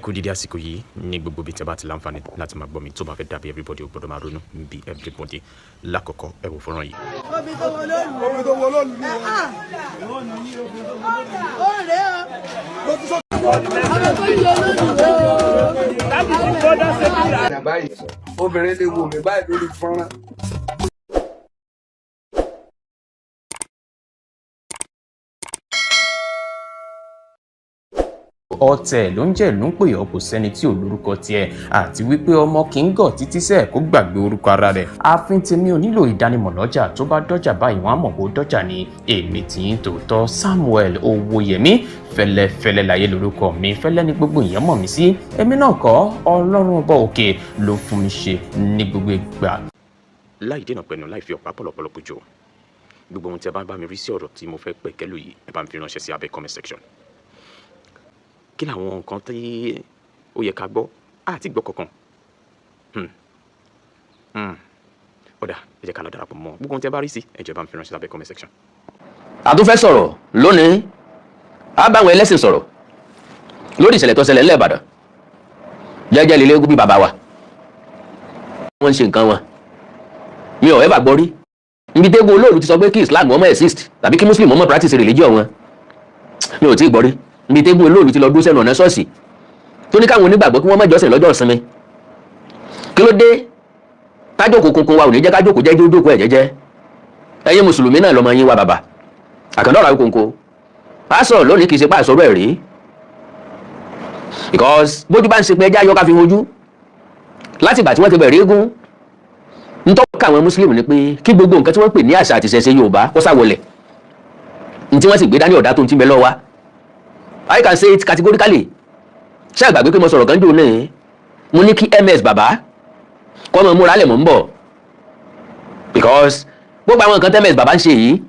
Kú dídí àsìkò yìí ní gbogbo ibi tí a bá ti láǹfààní láti máa gbọ́ mi. Tó bá fẹ́ dàbí everybody, ó gbọ́dọ̀ máa ronú bí everybody. Lákọ̀ọ́kọ́, ẹ wò fọ́nrán yìí. Omi tó wọ lóòlù. Omi tó wọ lóòlù ni. Ó rèé o. Ọmọ tó yẹ lóòlù rèé o. Báyìí, obìnrin lè wò mí báyìí lórí fọ́nrán. Ọ̀tẹ̀ ló ń jẹ́ ló ń pè ọ́, kò sẹ́ni tí ò lórúkọ tiẹ̀, àti wípé ọmọ kì í gọ̀ títí sẹ́ẹ̀ kó gbàgbé orúkọ ara rẹ̀. Ààfin tèmi ò nílò ìdánimọ̀ lọ́jà, tó bá dọ́jà báyìí wọ́n á mọ̀ bó dọ́jà ni. Èmi tì í tòótọ́, Samuel Owóyẹmí fẹ́lẹ́fẹ́lẹ́ láyé lórúkọ mi, fẹ́lẹ́ ní gbogbo èèyàn mọ̀ mí sí. Èmi náà kọ́, Ọlọ́run ọba òkè ló fún mi ṣe ní gbogbo ìgbà. Láì dènà pẹ̀lú, láì fi ọ̀pá pọ̀lọpọ̀lọpọ̀ jò, gbogbo ohun tí ẹ bá bá mi rí sí ọ̀rọ̀ tí mo fẹ́ pẹ̀kẹ́lù yìí, ẹ bá mi fi ránṣẹ́ sí abẹ́ comment section. Kí làwọn nǹkan tí ó yẹ ká gbọ́ àti gbọ́ kankan? Ó dà, ẹ jẹ́ ká lọ darapọ̀ mọ́. Gbogbo ohun tí ẹ bá rí sí, ẹ jọ̀ọ́, ẹ bá mi fi ránṣẹ́ lábẹ́ comment section. A tún fẹ́ sọ̀rọ̀ lónìí, a bá àwọn ẹlẹ́sìn sọ̀rọ̀ lórí ìṣẹ̀lẹ̀ tó ṣẹlẹ̀ ńlẹ̀ Ìbàdàn. Jẹ́jẹ́ lílé bí bàbá wa wọ́n ń ṣe nǹkan wọn, mi ò ever gbọ́ rí ibi tẹ́gun olóòlù ti sọ pé kí Islam ọmọ exist tàbí kí Muslim ọmọ practice religion wọn. Mi ò tí ì gbọ́ rí ibi tẹ́gun olóòlù ti lọ dúró sẹ́nu ọ̀nà ṣọ́ọ̀ṣì tó ní káwọn onígbàgbọ́ kí wọ́n má jọ́sìn lọ́jọ́ ìsinmi. Kí ló dé tájókòó kunkun wa ò ní jẹ́ kájókòó jẹ́jẹ́, ó jókòó ẹ̀ jẹ́jẹ́? Ẹ̀yin mùsùlùmí náà lọ́mọ yín wa, bàbá àkàndá ọ̀rọ̀ Àwíkòǹkò a sọ̀rọ̀ lónìí, kì í ṣe pé àsọ̀rọ̀ ẹ̀ rí, because bójú bá ń ṣe pé ẹjẹ́ ayọ́ ká fi hojú. Láti ìgbà tí wọ́n ti bẹ̀rẹ̀ eégún, ntọ́ ká àwọn mùsùlùmí ni pé kí gbogbo nǹkan tí wọ́n pè ní àṣà àti ìṣẹ̀ṣe Yorùbá kó sá wọlẹ̀. Ní tí wọ́n sì gbé dání ọ̀dà tó ń tí ń bẹ lọ́wọ́ wa, I can say it categorically. Ṣé àgbàgbé pé mo sọ̀rọ̀ kan jò ní, mo ní kí MS bàbá kọ́ mọ múra lẹ̀ mọ́ ń bọ̀, because gbogbo àwọn nǹkan tí MS bàbá ń ṣe yìí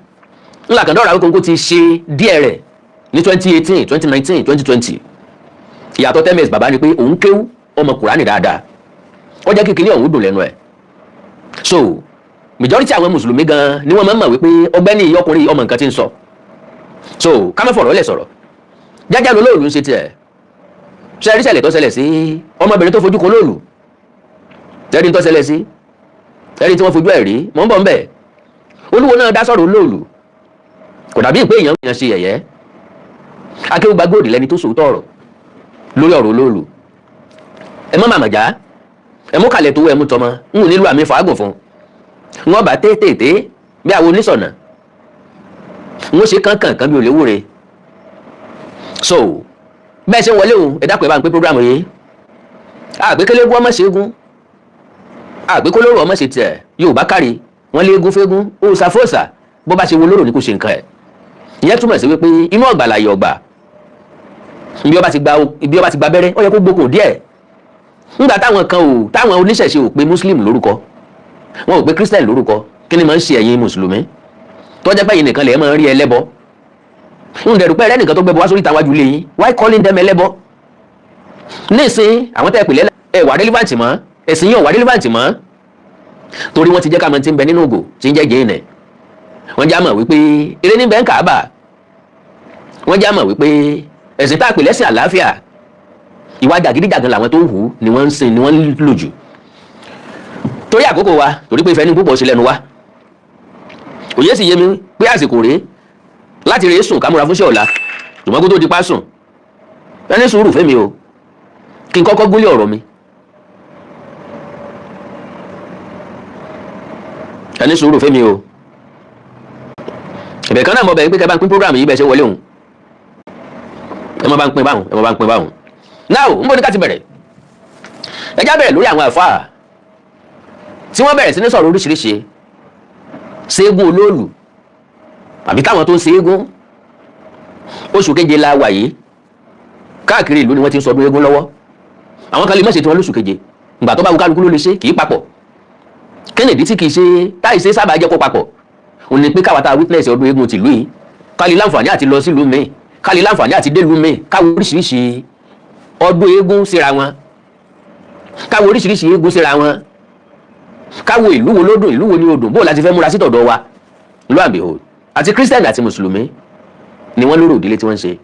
ńlá kan dọ́ra Àwíkòǹkò ti ṣe díẹ̀ rẹ̀ ní 2018, 2019, 2020. Ìyàtọ̀ tí MS bàbá ni pé òun kéwú, ọmọ Kùránì dáadáa, ó jẹ́ kíkiní ọ̀hún dùn lẹ́nu ẹ̀. So majority àwọn mùsùlùmí gan ni wọ́n máa ń mọ̀ wípé ọgbẹ́ni ọkùnrin ọmọ nǹkan tí ń sọ. So ká má fọ̀rọ̀ lẹ̀ sọ̀rọ̀, jájá ló lóòlù ń ṣe tiẹ̀. Ṣe rí ṣẹlẹ̀ tó ṣẹlẹ̀ sí ọmọbìnrin tó fojú kan lóòlù tẹ́rí tó ṣẹlẹ̀ sí tẹ́rí tí wọ́n fojú ẹ̀ rí? Mọ̀ ń bọ̀ ń bẹ̀. Olúwo náà dá sọ̀rọ̀ olóòlù, kò dàbí ìpé èèyàn èèyàn ṣe yẹ̀yẹ́. Akéwùgbà gbòdì lẹni tó sòótọ́ ọ̀rọ̀ lórí ọ̀rọ̀ olóòlù. Ẹ má màmá já, ẹ mú kalẹ̀ tó wọ, ẹ mú tọmọ n ò nílò àmì fàágùn fún wọn bá téètéèté bí àwọn onísọ̀nà n ó ṣe kánkànkan bí olè wúre. So bẹ́ẹ̀ ṣe ń wọlé òun, ẹ dákun, ẹ bá ń pín program yìí. Àgbékélégún ọmọ ṣẹ́gun, àgbékólóró ọmọ ṣe tiẹ̀. Yóò bá kárí wọn lé eégún fẹ́gún, òòṣà fòòṣà, bó bá ṣe wo lóró ni kò ṣe nǹkan ẹ̀. Ìyẹn túmọ̀ sí wípé inú ọ̀gbà làyè ọ̀gbà. Ibi ọba ti gba abẹ́rẹ́, ó yẹ kó gbókò díẹ̀. Nígbà táwọn kan ò, táwọn oníṣẹ̀ṣe ò pe Muslim lórúkọ, wọn ò pe Christian lórúkọ, kí ni máa ń ṣe ẹ̀yin mùsùlùmí tó jẹ́ pé ẹ̀yin nìkan lè máa ń rí ẹlẹ́bọ? Ń dẹ̀rù pé ẹrẹ́ nìkan tó gbẹbọ wá sórí ìtawájú lé yín. Why calling them ẹlẹ́bọ? Nísìn àwọn tẹ́ ẹ pè lẹ́lẹ́ ẹ wà relevant mọ́, ẹ̀sìn yín ò wà relevant mọ́, torí wọ́n ti jẹ́ ká mọ̀ tí ń bẹ nínú ògò tí ń jẹ́ jẹ́ ìnẹ̀. Wọ́n já mọ̀ wípé eré ní bẹ́ẹ̀ ń kàábà. Wọ́n já mọ̀ wípé ẹ̀sìn tá a pè lẹ́sìn àlàáfíà, ìwà jàgídíjàgan làwọn tó ń hù ni wọ́n ń sìn, ni wọ́n ń lò jù. Torí àkókò wa, torí pé ìfẹ́ ní púpọ̀ sí lẹ́nu wa, òye sì yé mi pé àsìkò rèé láti rèé sùn ká múra fúnṣẹ́ ọ̀la. Ṣùgbọ́n kó tó di pa sùn, ẹni sùúrù fẹ́mi o, kí n kọ́kọ́ gúnlé ọ̀rọ̀ mi. Ẹni sùúrù fẹ́mi o. Ìbẹ̀ kan náà mọ̀ bẹ̀rẹ̀ pé kẹ́ bá ń pín program yìí. Bẹ́ẹ̀ ṣe wọlé òun, ẹ má bá ń pín báwọn, ẹ má bá ń pín báwọn. Now, ń bọ̀ ní ká ti bẹ̀rẹ̀. Ẹ já bẹ̀rẹ̀ lórí àwọn àfáà tí wọ́n bẹ̀rẹ̀ sí ní sọ̀rọ̀ oríṣiríṣi ṣẹ́gun olóòlù àbí táwọn tó ń ṣe eégún. Oṣù keje la wà yìí, káàkiri ìlú ni wọ́n ti ń sọdún eégún lọ́wọ́. Àwọn kan lè má ṣe tiwọn lóṣù keje. Ìgbà tó bá wù kálukú ló lè ṣe, kì í papọ̀. Kennedy tí kì í ṣe táì ṣe sábà jẹ́ kó papọ̀ òun ni pé káwa tá a witness ọdún eégún tìlú yìí, ká lè láǹfààní àti lọ sílùú míì, ká lè láǹfààní àti délùú míì, káwo oríṣiríṣi ọdún eégún síra wọn, káwo oríṣiríṣi eégún síra wọn, káwo ìlú wo ló dùn, ìlú wo ni ó dùn, bó láti fẹ́ múra sí tọ̀dọ̀ wa. Lo and behold, àti Christian àti mùsùlùmí ni wọ́n lóró ìdílé tí wọ́n ń ṣe,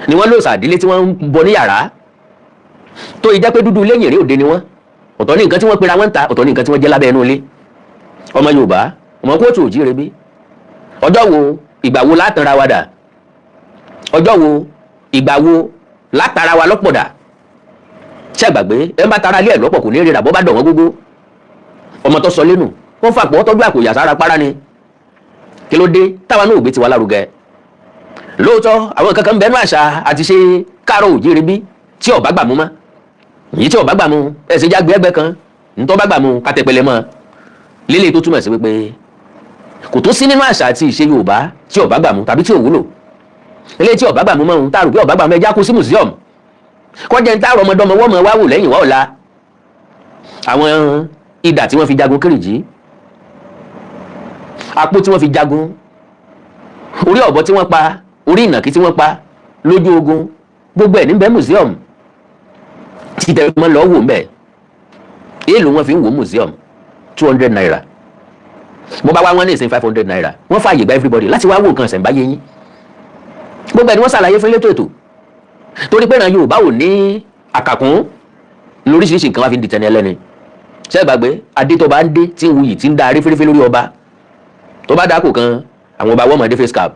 ni wọ́n lòsà ìdílé tí wọ́n ń bọ ní yàrá. Tó ìjẹ́ pé dúdú lẹ́yìn èrè òde ni wọ́n. Ọ̀tọ̀ ní nǹkan tí wọ́n pera wọn ń ta, ọ̀tọ̀ ní nǹkan tí wọ́n jẹ́ lábẹ́ ẹnu ilé. Ọmọ Yorùbá, ọmọ kóòtù òjíire bí, ọjọ́ wo, ìgbà wo látara wa dà? Ọjọ́ wo, ìgbà wo látara wa lọ́pọ̀ dà? Ṣé gbàgbé ẹ ń bá tara ilé ẹ̀ lọ́pọ̀ kò ní rírà bọ́ bá dọ̀ wọ́n gógó. Ọmọ tó sọ lẹ́nu wọ́n fàpọ̀ tọ́jú àpò ìyàsára para ni. Kí ló dé táwa náà ò gbé tiwa lárugẹ? Lóòótọ́, àwọn kankan ń bẹnu àṣà àti ṣe káàrọ̀ òjíire bí tí ọ̀bá gbà mú mọ́. Èyí tí ọ̀bá gbà mú, ẹ̀sìn jágbe ẹgbẹ́ kan ntọ́ bá gbà mú kátẹ́pẹlẹ mọ́ lélẹ̀, tó túmọ̀ sí wípé kò tó sí nínú àṣà àti ìṣe Yorùbá tí ọ̀bá gbà mú tàbí tí ò wúlò. Eléyìí tí ọ̀bá gbà mú mọ́ ohun tá a rò pé ọ̀bá gbà mú, ẹja kó sí museum, kọjá ní táàrọ̀ ọmọdọ́mọ wọ́n mọ̀ wá wò lẹ́yìn wá ọ̀la. Àwọn idà tí wọ́n fi jagun Kírìjí, àpò tí wọ́n fi jagun, orí ọ̀bọ tí wọ́n pa, orí ìnàkí tí wọ́n pa lójú ogun, gbogbo ẹ̀ níbẹ̀ museum tí tẹ̀lé mọ́ lọ́ọ́ wò ńbẹ̀. Èèlò wọn fi ń wò museum? ₦200. Bó bá wá wọn ní ìsìn ₦500. Wọ́n fààyè gba everybody láti wá wò nǹkan ṣẹ̀ǹbáyé yín. Gbogbo ẹ̀ ni wọ́n ṣàlàyé fún elétò ètò, torí pé ìran Yorùbá ò ní àkàkún lóríṣiríṣi nǹkan wá fi ń di tẹni ẹlẹ́ni. Ṣé ìgbàgbé adé tó bá ń dé tí ń wuyì, tí ń da arí fírífírí lórí ọba tó bá dákò kan, àwọn ọba wọ́n mọ̀ dé face cap.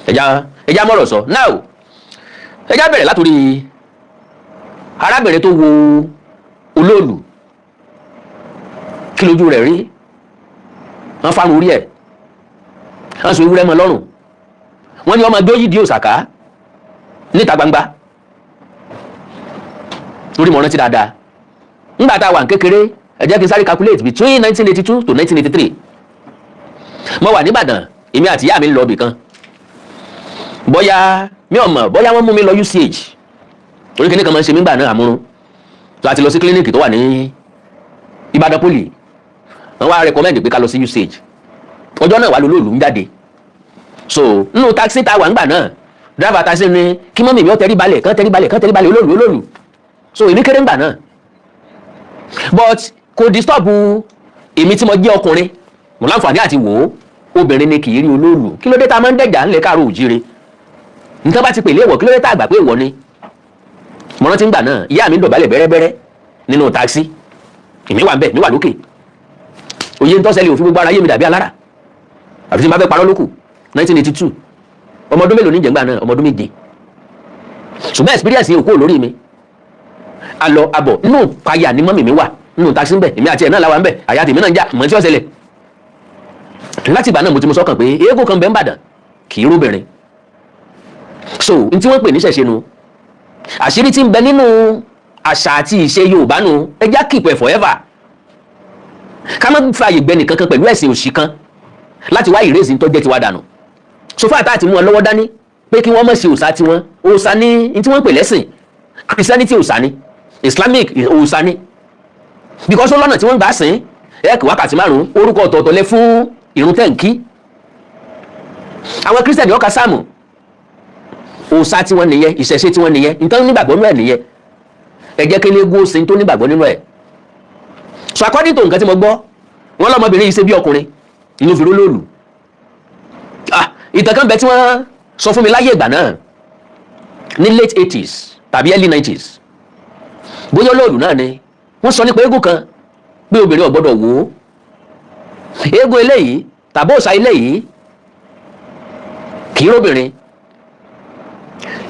Ẹja ẹja mọ̀rọ̀ sọ now. Ẹja bẹ̀rẹ̀ látòrí arábìnrin tó wo olóòlù. Kí lójú rẹ̀ rí? Wọ́n fárun orí ẹ̀, wọ́n sọ ewúrẹ́ mọ́ lọ́rùn, wọ́n ní ọmọ gbé yídìí òsàká níta gbangba. Torí mo rántí dáadáa ńgbà tá a wà ní kékeré, ẹ jẹ́ kí n sáré calculate, between 1982 to 1983, mo wà nìbàdàn. Èmi àti ìyá mi ń lọ ibì kan, bóyá mi ò mọ̀ bóyá wọ́n mú mi lọ UCH, torí kíní kan máa ń ṣe mí gbà náà, àmúrun tó a ti lọ sí clinic tó wà ní Ìbàdàn Poly. Wọ́n wá recommend pé ká lọ sí UCH. Ọjọ́ náà wà lólóòlù ń jáde. So nínú taxi tá a wà ńgbà náà, driver taxi ní kí mummy mi ó tẹrí balẹ̀, kán tẹrí balẹ̀, kán tẹrí balẹ̀, olóòlù, olóòlù. So èmi kéré ńgbà náà, but kò disturb èmi tí mo jẹ́ ọkùnrin. Mo láǹfààní àti wò ó. Obìnrin ni kì í rí olóòlù. Kí ló dé tá a máa ń dẹ̀jà ńlẹ̀ káàró òjíire? Nǹkan bá ti pèlè èèwọ̀, kí ló dé tá a gbà pé èèwọ̀ ni? Mo rántí ńgbà náà, ìyá mi ń dọ̀bálẹ̀ bẹ́rẹ́bẹ́rẹ́ nínú taxi. Èmi wà ń bẹ̀, mi wà lókè. Òye ń tọ́sẹ̀lẹ̀ òfin gbogbo ara yé mi dàbí alára, àfi tí n bá fẹ́ parọ́ lókù. 1982, ọmọ ọdún mélòó ní jẹ̀ngbà náà? Ọmọ ọdún 7. Ṣùgbọ́n experience yìí ò kúrò lórí mi. Alọ abọ̀ nínú payà ní mummy mi wà nínú taxi ń bẹ̀. Èmi àti ẹ̀ náà làwà ń bẹ̀. Àyà tèmi náà ń já mọ̀ tí ó ṣẹlẹ̀. Láti ìgbà náà, mo ti mú sọ́kàn pé eégún kan bẹ́ẹ̀ ń bàdàn kì í róbìnrin. So n tí wọ́n pè ní ṣẹ̀ṣẹ̀ nu, àṣírí tí ń bẹ nínú àṣà àti ìṣe Yorùbá nu. Ẹ já keep ẹ̀ forever, ká má fààyè gbẹ nìkankan pẹ̀lú ẹ̀sìn òṣì kan láti wá ìrèsì tó jẹ́ tiwa dànù. So fáà tá àti mú wọn lọ́wọ́ dání pé kí wọ́n má ṣe òòṣà tiwọn. Òòṣà ní ní tí wọ́n ń pè lẹ́sìn. Christianity, òòṣà ni. Islamic, òòṣà ni, because ó lọ́nà tí wọ́n ń gbà sìn ẹ kì wákàtí 5, orúkọ ọ̀tọ̀ọ̀tọ̀ lẹ fún ìrun tẹ̀ǹkì. Àwọn Christian yóò ka sáàmù. Òòṣà tiwọn nìyẹn, ìṣẹ̀ṣe tiwọn nìyẹn, nǹkan nígbàgbọ́ nínú ẹ̀ nìyẹn. Ẹ jẹ́ kí eléégún ó sin tó nígbàgbọ́ nínú ẹ̀. So according to nǹkan tí mo gbọ́, wọ́n lọ́mọbìnrin yìí ṣe bí ọkùnrin inú fi rólóòlù. Ah, ìtàn kan bẹ tí wọ́n sọ fún mi láyé ìgbà náà ní late 80s tàbí early 90s, bóyá olóòlù náà ni. Wọ́n sọ nípa eégún kan pé obìnrin ò gbọ́dọ̀ wò ó. Eégún eléyìí tàbí òòṣà eléyìí kì í róbìnrin.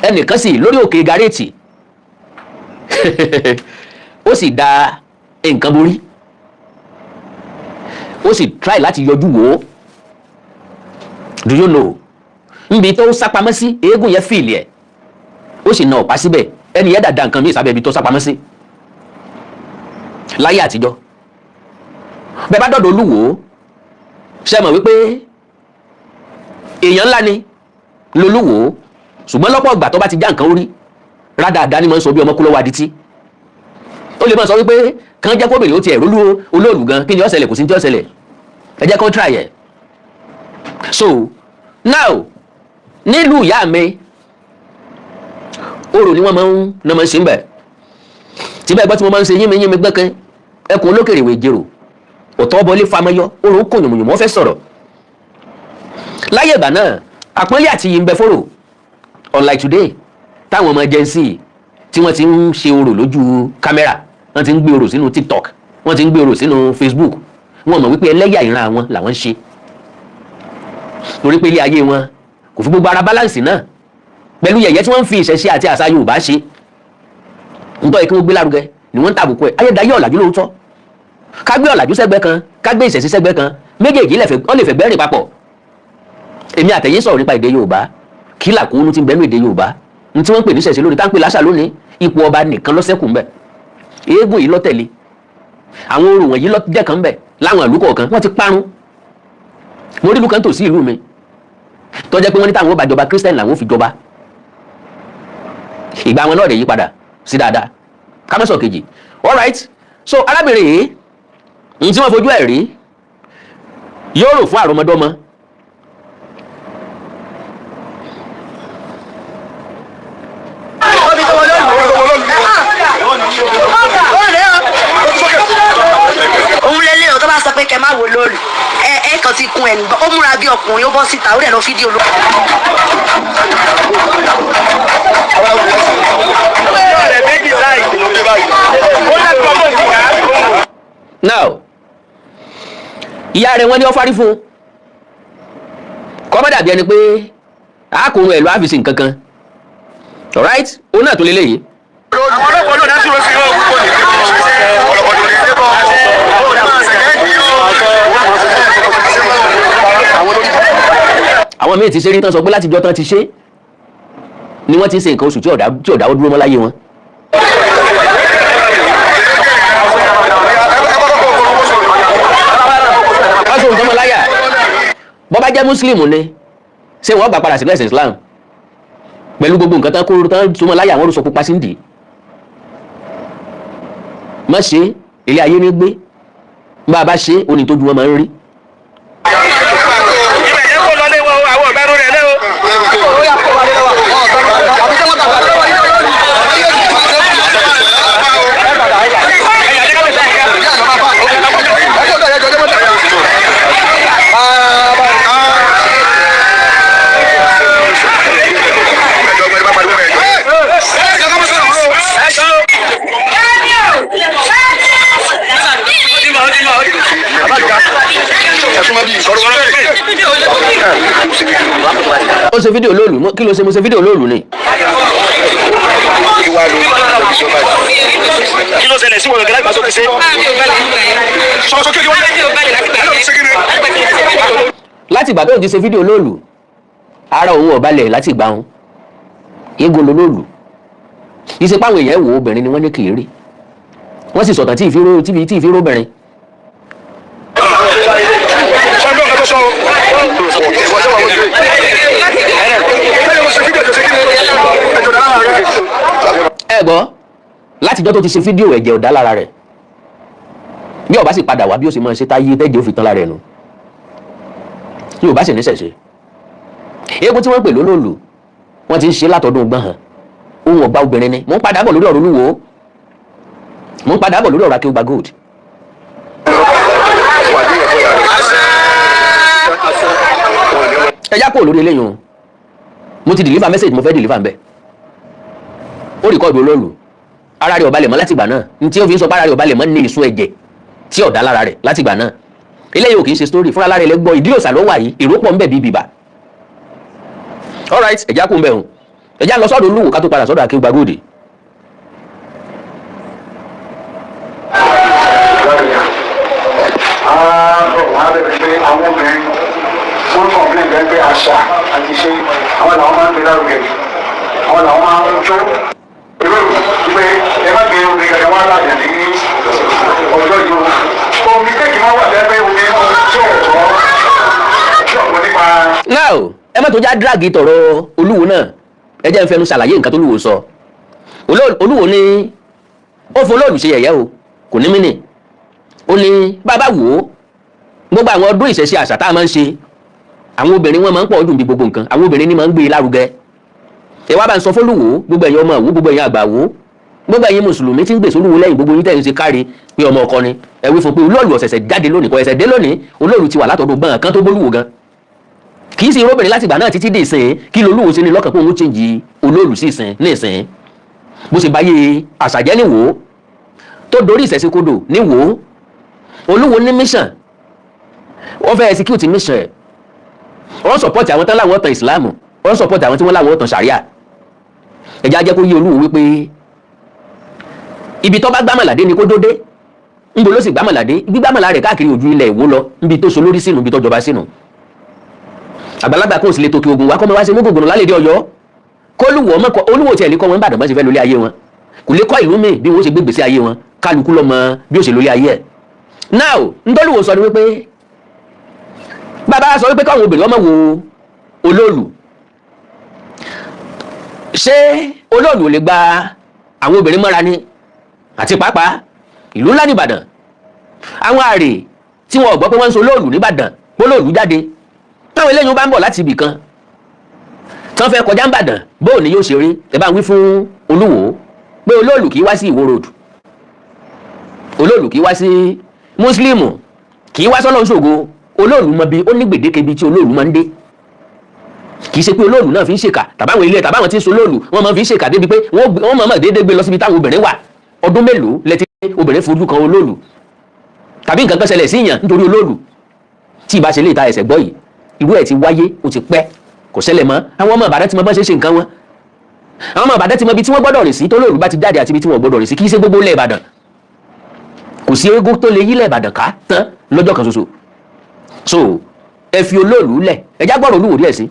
Ẹnìkan sì lórí òkè garéètì, ó sì da nǹkan borí, ó sì try láti yọjú wò ó. Do you know, níbi tó sápamọ́ sí, eégún yẹn fìlì ẹ̀, ó sì na ọ̀pá síbẹ̀. Ẹni yẹn dàda nǹkan míì sábẹ́ ibi tó sápamọ́ sí. Láyé àtijọ́, bẹ́ẹ̀ bá dọ̀dọ̀ olúwo, ṣe mọ̀ wípé èèyàn ńlá ni lolúwo? Ṣùgbọ́n lọ́pọ̀ ìgbà tó bá ti já nǹkan orí rádaràda ni máa ń sọ bí ọmọ kú lọ́wọ́ adití. Ó lè máa sọ wípé kàn jẹ́ kóbìnrin ó ti ẹ̀rọ olóòlù gan, kí ni ó ṣẹlẹ̀? Kò sí ní tí ó ṣẹlẹ̀. Ẹ jẹ́ kó try ẹ̀. So now, nílùú ìyá mi, orò ni wọ́n máa ń ní máa ń ṣe ń bẹ̀. Tí bẹ́ẹ̀ gbọ́ tí mo máa ń ṣe yínmi yínmi gbẹ́kẹ́ ẹkùn olókèrè ìwé jèrò ọ̀tọ́ bọlé famayọ, orò kò yùmùyùmù, wọ́n fẹ́ sọ̀rọ̀. Láyé ìgbà náà, àpọ́nlé àti yìí ń bẹ fóró, unlike today táwọn ọmọ Gen Z Tí wọ́n ti ń ṣe orò lójú kámẹ́rà, wọ́n ti ń gbé orò sínú TikTok, wọ́n ti ń gbé orò sínú Facebook, wọ́n mọ̀ wípé ẹlẹ́yà ìran àwọn làwọn ń ṣe, torí pé ilé ayé wọn kò fi gbogbo ara balance náà pẹ̀lú yẹ̀yẹ́ tí wọ́n ń fi ìṣẹ̀ṣe àti àṣà Yorùbá ṣe. Nítorí kí wọ́n gbé lárugẹ ni wọ́n ń tàbùkù ẹ̀. Ayédáyé ọ̀làjú lóòótọ́, ká gbé ọ̀làjú sẹ́gbẹ́ kan, ká gbé ìṣẹ̀ṣe sẹ́gbẹ́ kan, méjèèjì wọ́n lè fẹ̀gbẹ́ rìn papọ̀. Èmi àtẹ̀yìn sọ̀rọ̀ nípa èdè Yorùbá, kí làkúnú ti ń bẹ́nu èdè Yorùbá ní tí wọ́n ń pè ní ìṣẹ̀ṣe lónìí, tá ń pè láṣà lónìí. Ipò ọba nìkan ló ṣẹ́kù ńbẹ̀, eégún yìí ló tẹ̀lé, àwọn orò wọ̀nyí ló jẹ́ kan ńbẹ̀. Láwọn ìlú kọ̀ọ̀kan, wọ́n ti parun. Mo rí ìlú kan tòsí ìlú mi tó jẹ́ pé wọ́n ní táwọn ó bá jọba, Christian làwọn ó fi jọba. Ìgbà wọn náà lè yí padà sí dáadáa, kámẹ́sọ̀ kejì. Alright, so arábìnrin yìí, ní tí wọ́n fojú ẹ̀ rí yóò rò fún àrọmọdọ́mọ. Òun lélẹ̀ o tó bá sọ pé kẹ má wo lóòlù, ẹ ẹ kàn ti kun ẹ̀ nígbà ó múra bí ọkùnrin, ó bọ́ síta, ó dẹ̀ lọ fídíò ló. Now, ìyá rẹ̀, wọ́n ní ó fárí fún un kọ́ bá dàbí ẹni pé àákùnrin ẹ̀ ló á fi ṣe nǹkan kan. Alright, òun náà tó lélẹ́yìí. Àwọn ọlọ́pàá náà dá sí ọ̀pọ̀lọpọ̀. Àwọn míì ti ṣe rí tán, sọ pé látijọ́ tán ti ṣe ni wọ́n ti ń ṣe nǹkan oṣù tí ò dáwọ́ dúró mọ́ láyé wọn. Wọ́n sọ nǹkan mọ́ láyà. Bọ́ bá jẹ́ mùsùlùmí ni, ṣé wọ́n gbà padà sí ẹ̀sìn Islam pẹ̀lú gbogbo nǹkan tán kó tán tó mọ́ láyà? Wọ́n ló sọ pupa sí ń dì í má ṣe ilé ayé ní gbé. Bá a bá ṣe, ó ní tójú wọn máa ń rí. Ibẹ̀ yẹn kó lọlé wọn o, àwọn ọ̀bẹ rẹ̀ lé o. Ó ṣe fídíò lóòlù, kí ló ṣe? Mo ṣe fídíò lóòlù ni. Kí ló ṣẹlẹ̀ sí wọn gẹ́gẹ́ láti ṣe? Láti ìgbà tóun ti ṣe fídíò lóòlù, ara òun ò balẹ̀. Láti ìgbà òun eégún ló lóòlù ìṣe páwọn èèyàn wò. Obìnrin ni wọ́n ní kì í rí, wọ́n sì sọ̀tàn tí ìfíró tí ìfíró obìnrin. Ẹ gbọ́, látijọ́ tó ti ṣe fídíò, ẹ̀jẹ̀ ò dá lára rẹ̀. Bí ó bá sì padà wá, bí ó sì máa ṣe táyé tẹ́jẹ̀ ó fi tán lára ẹ̀ nù. Yóò bá sì ní ṣẹ̀ṣẹ̀ eégún tí wọ́n pè lólòlù, wọ́n ti ń ṣe látọdún gbọ̀n hàn. Ohun ọ̀gbà obìnrin ni. Mò ń padà bọ̀ lórí ọ̀rọ̀ Olúwo, mò ń padà bọ̀ lórí ọ̀rọ̀ Akéwùgbà Gold. Ẹ já kúrò lórí eléyìí o. Mo ti deliver message mo fẹ́ deliver nbẹ. Ó record olóòlù, ara rẹ̀ ò balẹ̀ mọ́ látìgbà náà. Ní tí ó fi ń sọ pé ara rẹ̀ ò balẹ̀ mọ́ ní ìsun ẹ̀jẹ̀ tí ò dá lára rẹ̀ látìgbà náà. Eléyìí ò kì í ṣe story fúnra lára ẹ̀ lẹ́gbọ́. Ìdí òòsà ló wà yìí, èrò pọ̀ ńbẹ̀ bíi bìbà. Alright, ẹ̀já kú ńbẹ̀ hùn, ẹ̀já lọ sọ́dọ̀ Olúwo ká tó padà sọ́dọ̀ Akéwùgbà Gold. Àwọn obìnrin, wọ́n complain bẹ́ẹ̀ pé àṣà àti ṣe àwọn làwọn máa ń gbé lárugẹ jù, àwọn làwọn máa ń jó irú pé ẹ má gbé obìnrin kankan wá láàyè ní ọjọ́ yìí o. Omi kéèkì máa wà bẹ́ẹ̀ pé omi tí ò tọ́ tí ò gbọ́ nípa. Now, ẹ má tó já drag tọ̀rọ̀ Olúwo náà. Ẹ jẹ́ n fẹnu ṣàlàyé nǹkan tó Olúwo sọ. Olúwo ní ó fún olóòlù ṣe yẹ̀yẹ́ o, kò ní mí nì. Ó ní bàbá wò ó, gbogbo àwọn ọdún ìṣẹ̀ṣe, àṣà tá a máa ń ṣe, àwọn obìnrin wọn máa ń pọ̀ jù bí gbogbo nǹkan, àwọn obìnrin ní máa ń gbé e lárugẹ. Ẹ wá bá ń sọ fólúwo, gbogbo ẹ̀yin ọmọ ìwú, gbogbo ẹ̀yin àgbà wò, gbogbo ẹ̀yin mùsùlùmí tí ń gbèsè Olúwo lẹ́yìn, gbogbo yín tẹ̀ ń ṣe káre pé ọmọ ọkọ ni, ẹ wí fún pé olóòlù ọ̀sẹ̀sẹ̀ jáde lónìí, kò ẹ̀sẹ̀ dé lónìí. Olóòlù ti wà látọ̀dún gbọ̀n kan tó bólúwo gan, kì í sì róbìnrin láti ìgbà náà títí dé ìsìn. Kí lolúwo ṣe ní lọ́kàn pé òun change olóòlù sí ìsìn ní ìsìn? Bó ṣe báyé àṣàjẹ́ níwò tó dorí ìṣẹ̀ṣe kodò níwò. Olúwo ní mission, wọ́n fẹ́ execute mission ẹ̀. Wọ́n support àwọn tán láwọn tàn ìsìláàmù, wọ́n support àwọn tí wọ́n láwọn tàn sàríà. Ẹ̀já jẹ́ kó yé Olúwo wípé ibi tó bá gbámọ̀ládé ni kó dóde. Níbo ló sì gbámọ̀ládé? Gbígbámọ̀lá rẹ̀ káàkiri ojú ilẹ̀ Ìwó lọ, níbi tó so lórí sínú, ibi tó jọba sínú. Àgbàlagbà kò sì lè tòkè ogun wá kọ́ mọ́ wá sí mú gògùn lálẹ́dẹ̀ Ọ̀yọ́. Kólúwọ̀ ọmọ Olúwo tiẹ̀ lè kọ́ wọn Ìbàdàn bá ṣe fẹ́ lórí ayé wọn, kò lè kọ́ ìlú míì bí wọ́n ṣe gbé gbèsè ayé wọn. Kálukú lọ́mọ bí ó ṣe lórí ayé ẹ̀. Now, ntọ́lùwò sọ ni wípé bàbá sọ wípé káwọn obìnrin ọmọ wo olóòlù. Ṣé olóòlù ò lè gba àwọn obìnrin mọ́ra ni? Àti pàápàá, ìlú ńlá nìbàdàn, àwọn àrè tí wọn ò gbọ́ pé wọ́n ń so olóòlù nìbàdàn, olóòlù jáde, táwọn eléyìí bá ń bọ̀ láti ibì kan tí wọ́n fẹ́ kọjá nìbàdàn, bóò ni yóò ṣe rí? Ẹ bá ń wí fún Olúwo pé olóòlù kì í wá sí Ìwó Road, olóòlù kì í wá sí Mùsùlùmù, kì í wá sọ́lọ́ ṣògo. Olóòlù mọ bí ó ní gbèdéke ibi tí olóòlù máa ń dé. Kì í ṣe pé olóòlù náà fi ń ṣèkà, tàbáwọn ilé tàbáwọn tí ń so olóòlù, wọ́n máa fi ń ṣèkà débi pé wọ́n máa déédéé gbé lọ síbi táwọn obìnrin wà. Ọdún mélòó lẹ ti obìnrin fojú kan olóòlù tàbí nǹkan kan ṣẹlẹ̀ sí yàn nítorí olóòlù? Tí ìbá ṣe lè ta ẹsẹ̀ gbọ́ yìí, irú ẹ̀ ti wáyé, ó ti pẹ́, kò ṣẹlẹ̀ mọ́. Àwọn ọmọ Ìbàdàn ti mọ bọ́n ṣe ṣe nǹkan wọn. Àwọn ọmọ Ìbàdàn ti mọ ibi tí wọ́n gbọ́dọ̀ rìn sí tó lóòlù bá ti jáde àti ibi tí wọ́n gbọ́dọ̀ rìn sí. Kì í ṣe gbogbo ilẹ̀ Ìbàdàn. Kò sí eégún tó lè yílẹ̀ Ìbàdàn ká tán lọ́jọ́ kan ṣoṣo. So ẹ fi olóòlù lẹ̀. Ẹ já gbọ́dọ̀ Olúwo díẹ̀ sí.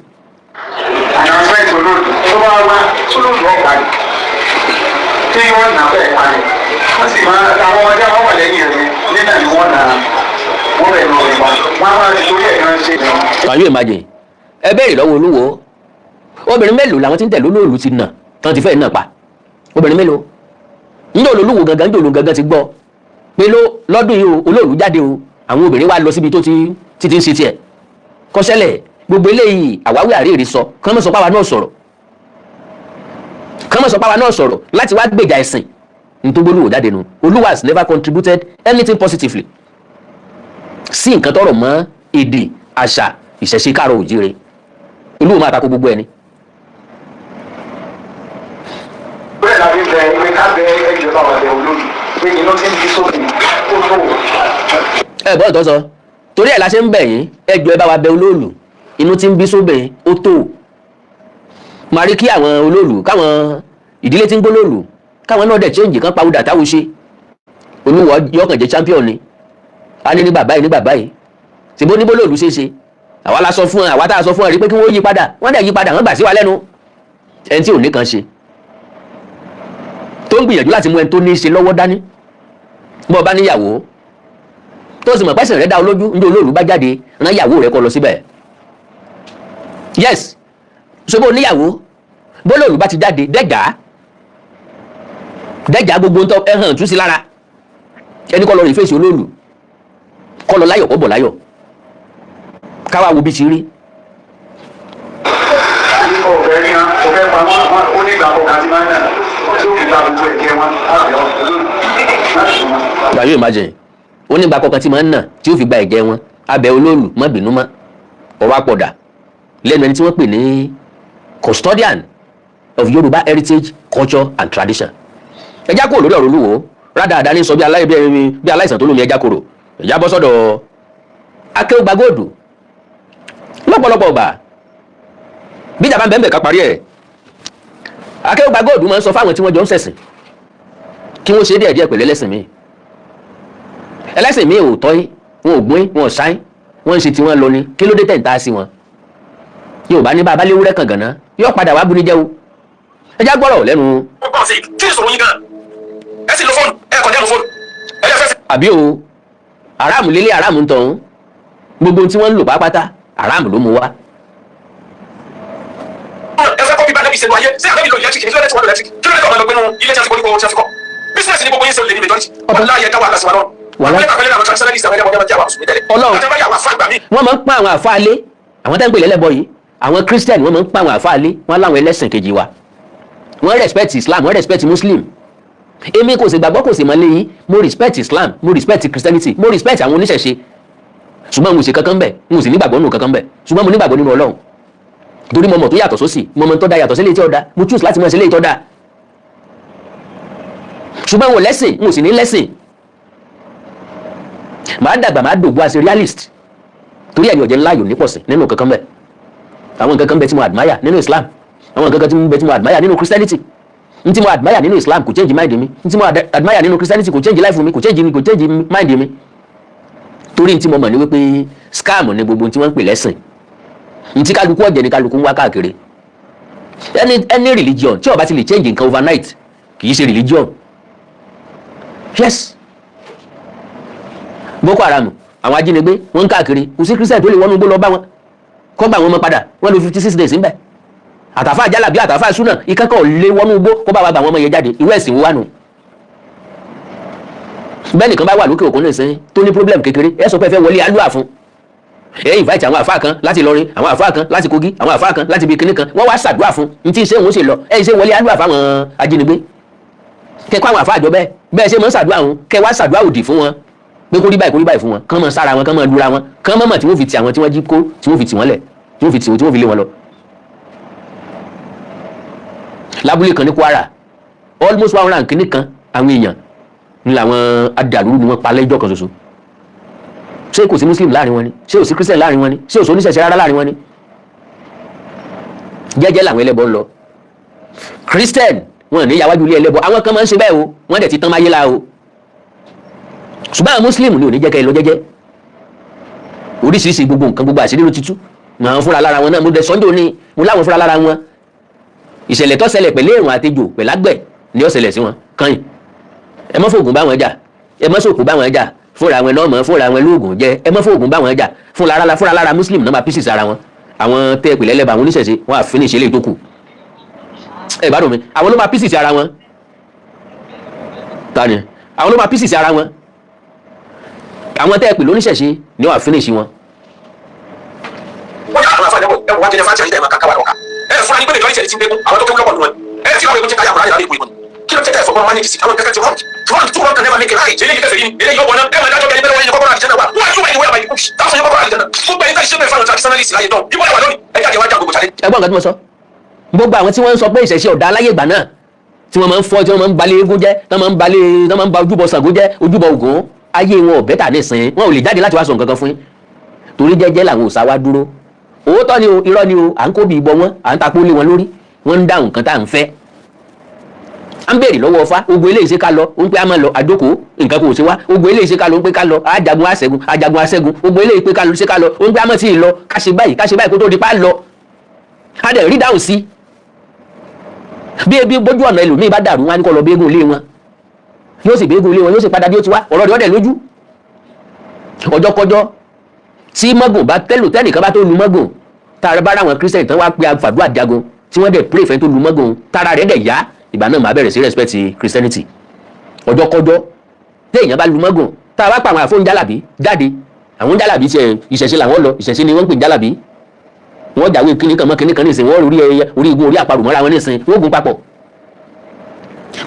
Announcement olóòlù tó bá wá, sólóòlù ọ̀pá ni tí wọ́n nà bẹ́ẹ̀ pa ni wọ́n sì máa àwọn ọmọdé àwọn wà lẹ́yìn rẹ̀ nínà ni wọ́n nà wọ́n bẹ̀ lọ ìwà wọ́n á máa ti torí ẹ̀ kan ṣe. Can you imagine? Ẹ béèrè lọ́wọ́ Olúwo, obìnrin mélòó làwọn tí ń tẹ̀lé olóòlù ti nà tán ti fẹ́ nà pa? Obìnrin mélòó? Níjọ́ olúwo gangan, níjọ́ olúwo gangan ti gbọ́ pé lọ́dún yìí o, olóòlù jáde o, àwọn obìnrin wá lọ síbi tó ti ń ṣe tiẹ̀ kọ́sẹ́lẹ̀. Gbogbo eléyìí, àwáwí àríyìí sọ kán mọ̀ sọ páwa náà sọ̀rọ̀, kán mọ̀ sọ páwa náà sọ̀rọ̀ láti wá gbèjà ẹ̀sìn. Ní tó gbólúwò jáde nu, Olúwa has never contributed anything positively sí nǹkan tọrọ mọ́ èdè, àṣà, ìṣẹ̀ṣe káàrọ̀ òjíire. Olúwo máa tako gbogbo ẹni. Bẹ́ẹ̀ la fi bẹ pé ká bẹ ẹjọ́ bá wà bẹ olóòlù pé iná tí ń bí sófin ó tó. Ẹ gbọ́dọ̀ tó sọ, torí ẹ̀ la ṣe ń bẹ̀ yín, ẹ jọ̀ọ́, ẹ bá wa bẹ olóòlù, inú tí ń bí sóbìn ó tó. Máa rí kí àwọn olóòlù, káwọn ìdílé tí ń gbólóòlù, káwọn náà dẹ̀ change, kan pawúdà táwọn ṣe. Olúwo yọkàn jẹ́ champion ni. A ní ní bàbá yìí, ní bàbá yìí ṣèbó ní bólóòlù ṣe é ṣe. Àwa la sọ fún ẹ, àwa tá a sọ fún ẹ rí pé kí wọ́n yí padà, wọ́n dẹ̀ yí padà, wọ́n gbà sí wa lẹ́nu. Ẹni tí ò ní kan ṣe tó ń gbìyànjú láti mú ẹni tó ní í ṣe lọ́wọ́ dání. Bọ́ ọ bá níyàwó tó sì mọ̀ pẹ́sìn rẹ̀ dá ọ lójú, ní olóòlù bá jáde, rán ìyàwó rẹ̀ kó lọ síbẹ̀. Yes, ṣòbó níyàwó, bólóòlù bá ti jáde, dẹ́jà dẹ́jà, gbogbo ń tọ́ ẹ hàn tú sí lára ẹni kọ́ lọ rí fèsì olóòlù, kọ́ lọ láyọ̀, kọ́ bọ̀ láyọ̀, káwá wo bí ti rí. Ọ̀fẹ́ rí wọn, ọ̀fẹ́ pa wọn, ó ní ìgbà kọ̀ọ̀kan tí máa ń nà tí ó fi gba gbogbo ẹ̀jẹ̀ wọn lábẹ́ olóòlù láti wọn. Can you imagine? Ó ní ìgbà kọ̀ọ̀kan tí máa ń nà tí ó fi gba ẹ̀jẹ̀ wọn, abẹ olóòlù, má bínú mọ́. Ọ̀rọ̀ àpọ̀dà lẹ́nu ẹni tí wọ́n pè ní custodian of Yorùbá heritage, culture and tradition. Ẹjá kúrò lórí ọ̀rọ̀ Olúwo rádaràdá ní sọ bí aláìsàn tó lómi. Ẹjá kúrò, ẹjá bọ́ sọ́dọ̀ Akéwùgbà Gold. Lọ́pọ̀lọpọ̀ ọgbà, bí ìjàmbá ń bẹ́ẹ̀ ká parí ẹ̀, Akéwùgbà Gold máa ń sọ fáwọn tí wọ́n jọ ń ṣẹ̀sìn kí wọ́n ṣe díẹ̀ díẹ̀ pẹ̀lú ẹlẹ́sìn míì. Ẹlẹ́sìn míì ò tọ́ yín, wọn ò gbọ́n, wọn ò sáyín, wọ́n ń ṣe tiwọn lọ ni. Kí ló dé tẹ̀ ń ta sí wọn? Yóò bá ní bá a bá léwúrẹ́ kan gànà, yóò padà wá buni jẹ́ o. Ẹ já gbọ́rọ̀ lẹ́nu. Ó pọ̀ sí. Kí ni ìṣòro yín gan? Ẹ sì lo fóònù, ẹ kàn dẹ́nu fóònù, ẹ lè fẹ́. Àbí o, aráàmù lélẹ̀, aráàmù ń tọ̀hún, gbogbo ohun tí wọ́n ń lò pátápátá, aráàmù ló mú wá. Ẹ fẹ́ kọ́pì bá nẹ́bí ṣe lu ayé. Ṣé àbẹ́bí lo electric ní? Kí ló dé tí wọ́n lo electric? Kí ló dé tó ọmọ ẹgbẹ́ nínú ilé tí a ti kọ́ nípa tí a ti kọ́ business ní gbogbo yín ṣe olè ní majority? Wọ́n láàyè dá wàhálà sí wa lọ́rùn. Wàhálà. Àpẹẹrẹ àwọn traditionalist, àwọn ẹlẹ́bọn jẹ́ àwọn mùsùlùmí tẹ́lẹ̀. Ọlọ́run. Àti àwọn àfáà gbà mí. Wọ́n máa ń pa àwọn àfáàlé, àwọn tẹ́ ń pè lẹ́lẹ́bọ yìí, àwọn Christian, wọ́n máa ń pa àwọn àfáàlé wọ́n láwọn ẹlẹ́sìn kejì wa, wọ́n respect Islam, wọ́n respect Muslim. Èmi kò sì gbàgbọ́, kò sì mọ̀ léyìn. Mo respect Islam, mo respect Christianity, mo respect àwọn oníṣẹ̀ṣe, ṣùgbọ́n mo sì kankan bẹ̀, mo sì nígbàgbọ́ nínú kankan bẹ̀, ṣùgbọ́n mo nígbàgbọ́ nínú Ọlọ́run, torí mo mọ̀ tó yàtọ̀ sósì, mo mọ̀ tó da yàtọ̀ sí eléyìí tí ó da. Mo choose láti mọ̀ sí eléyìí tó da. Ṣùgbọ́n wọn ò lẹ́sìn, wọn ò sì ní lẹ́sìn. Màá dàgbà, màá dògbò as a realist, torí ẹ̀yìn ọ̀jẹ̀ ńlá yòó nípọ̀sìn nínú kankan bẹ́ẹ̀. Àwọn nǹkan kan bẹ tí mo admire nínú Islam, àwọn nǹkan kan tí mo bẹ tí mo admire nínú Christianity. N tí mo admire nínú Islam kò change mind mi, n tí mo admire nínú Christianity kò change life mi, kò change mind mi, torí n tí mo mọ̀ ní wípé scam ni gbogbo tí wọ́n ń pè lẹ́sìn. N tí kálukú ọ̀jẹ̀ ni kálukú ń wá káàkiri. Any religion tí ó bá ti lè change nǹkan overnight kì í ṣe religion. Yes, Boko Haram, àwọn ajínigbé, wọ́n ń káàkiri. Kò sí Christian tó lè wọnú igbó lọ bá wọn kọ́ gbà wọn mọ́ padà. Wọ́n lò 56 days ńbẹ̀. Àtàfà jálàbí, àtàfà súnà, ìkẹ́kọ̀ọ́ lé wọnú igbó kó bá wa gbà wọn mọ́ yẹn jáde. Irú ẹ̀sìn wo wà nù? Bẹ́ẹ̀ nìkan bá wà lókè òkun nìsín tó ní problem kékeré, ẹ sọ pé ẹ fẹ́ wọlé alúà fún ẹ, invite àwọn àfáà kan láti Ìlọrin, àwọn àfáà kan láti Kogi, àwọn àfáà kan láti ibi kíní kan, wọ́n wá ṣàdúrà fún n tí ṣé òun sì lọ. Ẹ ṣe wọlé alúà fáwọn ajínigbé, kẹ́kọ̀ọ́ àwọn àfáà àjọ bẹ́ẹ̀ bẹ́ẹ̀ ṣe mọ́ ṣàdúrà wọn, kẹ́ wá ṣàdúrà òdì fún wọn pé kó rí báyìí, kó rí báyìí fún wọn, kán mọ sára wọn, kán mọ lura wọn, kán mọ mọ tí wọ́n fi ti àwọn tí wọ́n jí kó, tí wọ́n fi tì wọ́n lẹ̀, tí wọ́n fi tì wọ́n, tí wọ́n fi lé wọn lọ. Lábúlé kan ní Kwara, almost 100 kìíní kan àwọn èèyàn ní làwọn adàlúrú ni wọ́n pa lẹ́jọ́ kan ṣoṣo. Ṣé kò sí Muslim láàrin wọn ni? Ṣé kò sí Christian láàrin wọn ni? Ṣé kò sí oníṣẹ̀ṣẹ̀ rárá láàrin wọn ni? Jẹ́jẹ́ làwọn ẹlẹ́bọ ń lọ. Christian wọn ní yàwájú ilé ẹlẹ́bọ. Àwọn kan máa ń ṣe bẹ́ẹ̀ o, wọ́n dẹ̀ ti tán máyé la o. Ṣùgbọ́n àwọn Muslim ni ò ní jẹ́ kẹ́ ẹ lọ jẹ́jẹ́. Oríṣiríṣi gbogbo nǹkan, gbogbo àṣírí ló ti tú. Àwọn fúnra lára wọn náà, mo dẹ̀ sọ́njọ́ ni mo láwọn fúnra lára wọn. Ìṣẹ̀lẹ̀ tó ṣẹlẹ̀ pẹ̀lú èrùn àtejò pẹ̀lágbẹ̀ ni ó ṣẹlẹ̀ sí wọn kàn. Ẹ má fògùn bá wọn jà, ẹ má sòkò bá wọn jà. Fúnra wọn náà mọ̀ fúnra wọn lóògùn jẹ. Ẹ má fògùn bá wọn jà. Fúnra lára Muslim náà máa pieces ara wọn. Àwọn tẹ́ pèlẹ́ lẹ́bàá, àwọn oníṣẹ̀ṣe, wọn à finish eléyìí tó kù. Ẹ bá dùn mí, àwọn ló máa pieces ara wọn. Tani àwọn ló máa pieces ara wọn? Àwọn tẹ́ pè lóníṣẹ̀ṣe ni wọ́n à finish wọn. Wọ́n yà àwọn afáàní ẹ̀wọ̀n wá jẹ́ fáńtì àyíká ẹ̀ máa kàkà wà lọ́ka ẹ̀ fúnra ní pé majority ẹ̀ ti ń gbégún àwọn tó kéwú lọ́pọ̀ nù wọn ẹ̀ tí wọ́n egun ti káyà kúrò ayé ìbò ìbò. Kí ló tẹ́tẹ́ fọgbọ́n manage sí àwọn kẹ́kẹ́ ti wrong, wrong, two wrong can never make a right. Eléyìí kẹfẹ́ yìí, eléyìí ọ̀bọ̀n náà ẹ̀ máa dájọ́ bẹ́ẹ̀ bẹ́ẹ̀ wọ́n yẹn kọ́kọ́rọ́ àdìjẹ́ náà wà wọ́n á tún wà ní wẹ́ẹ̀ báyìí táwọn yẹn kọ́kọ́rọ́ àdìjẹ́ náà. Gbogbo ẹ̀yin tá ìṣe bẹ́ẹ̀ fáwọn traditionalist láyé tán ibo wà lónìí, ẹ jáde wá já gbogbo challenge. Ẹgbọ́n nǹkan tí mo sọ, gbogbo àwọn tí wọ́n ń sọ pé ìṣẹ̀ṣe ọ̀dà aláyè ìgbà náà, tí wọ́n máa ń fọ́, tí wọ́n máa ń balẹ̀ eégún jẹ́, tí wọ́n máa ń balẹ̀, tí wọ́n máa ń ba ojúbọ Ṣàngó jẹ́, ojúbọ Ògún, ayé wọn ò better nísìnyí. Wọn ò lè jáde láti wá sọ nǹkan kan fún yín, torí jẹ́jẹ́ làwọn òòṣà wa dúró. Òótọ́ ni o, irọ́ ni o, à ń kó bí ìbọn wọn, à ń tapó lé wọn lórí, wọ́n ń dáhùn nǹkan tá à ń fẹ́. À ń béèrè lọ́wọ́ Ọfá, ogun eléyìí ṣe ká lọ, ó ń pẹ́ á máa lọ àjókòó, nǹkan kò ṣe wá. Ogun eléyìí ṣe ká lọ, ó ń pẹ́ ká lọ, ajagun aṣẹ́gun, ajagun aṣẹ́gun. Ogun eléyìí pé ká lọ, ṣe ká lọ, ó ń pẹ́ á máa tí ì lọ, ká ṣe báyìí, ká ṣe báyìí kó tó di pa lọ. A dẹ̀ rí dáhùn sí bí ebi bójú ọ̀nà. Ẹlòmíì bá dàrú, wọn á ní kó lọ bí eégún ilé wọn, yóò sì bí eégún ilé wọn, yóò sì padà bí ó ti wá. Ọ̀rọ̀ rẹ̀ ọ̀dẹ̀ lójú. Ọjọ́kọjọ́ tí mọ́gùn bá tẹ́lù, tẹ́nìkan bá tó lu mọ́gùn, tára bá ráwọn Christian tán wá pé àfàdúrà jagun, tí wọ́n dẹ̀ pray fẹ́ tó lu mọ́gùn, tára rẹ̀ dẹ̀ yá, ìgbà náà máa bẹ̀rẹ̀ sí respect Christianity. Ọjọ́kọjọ́ téèyàn bá lu mọ́gùn, tá a bá pa àwọn àfóúnjálàbí jáde, àwọn jálàbí tiẹ̀, ìṣẹ̀ṣe làwọn lọ, ìṣẹ̀ṣe ni wọ́n ń pè jálàbí. Wọ́n jàwé kíní kan mọ́ kíní kan nísìn, wọ́n rí ẹyẹ orí igun orí àparò mọ́ra wọn nísìn, wọ́n gun papọ̀.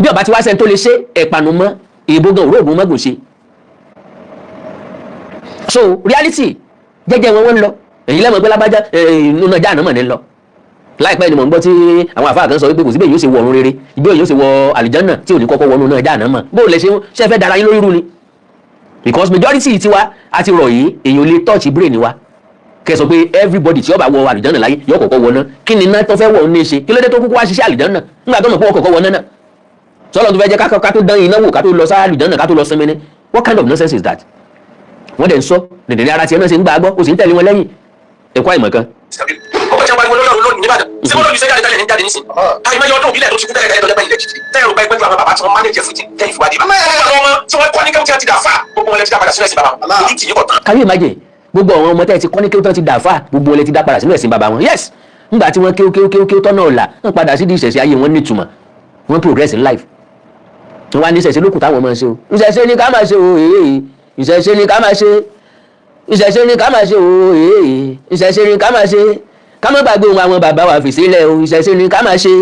Bí ọba tí wá sẹ́ni tó lè ṣe ẹ̀pànù mọ́ èèbó gan òróògùn mọ́gùn ṣe. So reality, jẹ́jẹ́ wọn wọ́n ń lọ. Èyí lẹ́mọ̀ pé lágbájá inú náà jáàná mọ̀ ní lọ. Láìpẹ́ ni mò ń gbọ́ tí àwọn àfáà kan sọ wípé kò sí bẹ́ẹ̀ yóò ṣe wọ ọ̀run rere, ìgbé yóò ṣe wọ àlìjánà tí ò ní kọ́kọ́ wọnú náà jáàná mọ̀. Bó lè ṣe ṣe fẹ́ dara yín lórí rú ni? Because majority tiwa àti rọ̀ yìí, èèyàn lè touch brain wa kẹ́ sọ pé everybody tí ó bá wọ àlìjánà láyé yóò kọ́kọ́ wọ náà. Kí ni iná tó fẹ́ wọ̀ ní ṣe? Kí ló dé tó kúkú wá ṣiṣẹ́ àlìjánà nígbà tó mọ̀ pé wọ́n kọ́kọ́ wọ náà? Sọlọ tó fẹ́ jẹ́ ká tó dán iná wò ká tó lọ sáà àlìjánà, ká tó lọ sinmi ni? What kind of nonsense is that? Wọ́n dẹ̀ ń sọ dẹ̀dẹ̀ ara tiẹ̀ náà ṣe ń gbà gbọ́, o sì ń tẹ̀lé wọn lẹ́yìn ẹ̀kọ́ àìmọ̀ kan. Ọkọ̀ tí a pariwo lọ́lọ́run lónìí nìbàdàn ṣé wọ́n lọ́ọ́ fi ṣe jáde tẹ́lẹ̀ ní jáde nísìn. Àìmọye ọdún òbílẹ̀ tó ti kú tẹ́lẹ̀ tẹ́lẹ̀ tó jẹ́ pé ilẹ̀ jìjì tẹ́lẹ̀ rò pé pẹ́jú àwọn bàbá tí wọ́n manage everything tẹ́yìn fìwádìí bá. Gbogbo àwọn ọmọ tí wọ́n kọ́ ní kéwù tí wọ́n ti dà fà, gbogbo wọn lè ti dá padà sínú ẹ̀sìn bàbá wọn. Ojú tì yín kọ̀ tán. Can you imagine? Gbogbo àwọn ọmọ tẹ́ ẹ ti kọ́ ní kéwù tán ti dà fà, gbogbo wọn lè ti dá padà sínú ẹ̀sìn bàbá wọn. Yes, ńgbà tí wọ́n kéwù kéwù kéwù kéwù tọ́nà ọ̀la, wọ́n padà sí di ìṣẹ̀ṣẹ̀, ayé wọn nítumọ̀, wọ́n progress in life. Wọ́n wá ní ìṣẹ̀ṣẹ̀ lókùn táwọn máa ṣe o. Ìṣẹ̀ṣẹ̀ ni ká máa ṣe o, èyí ìṣẹ̀ṣẹ̀ ni ká máa ṣe, ìṣẹ̀ṣẹ̀ ni ká máa ṣe o, èyí ìṣẹ̀ṣẹ̀ ni ká máa ṣe, ká má gbàgbé ohun àwọn bàbá wa fi sílẹ̀ o, ìṣẹ̀ṣẹ̀ ni ká máa ṣe.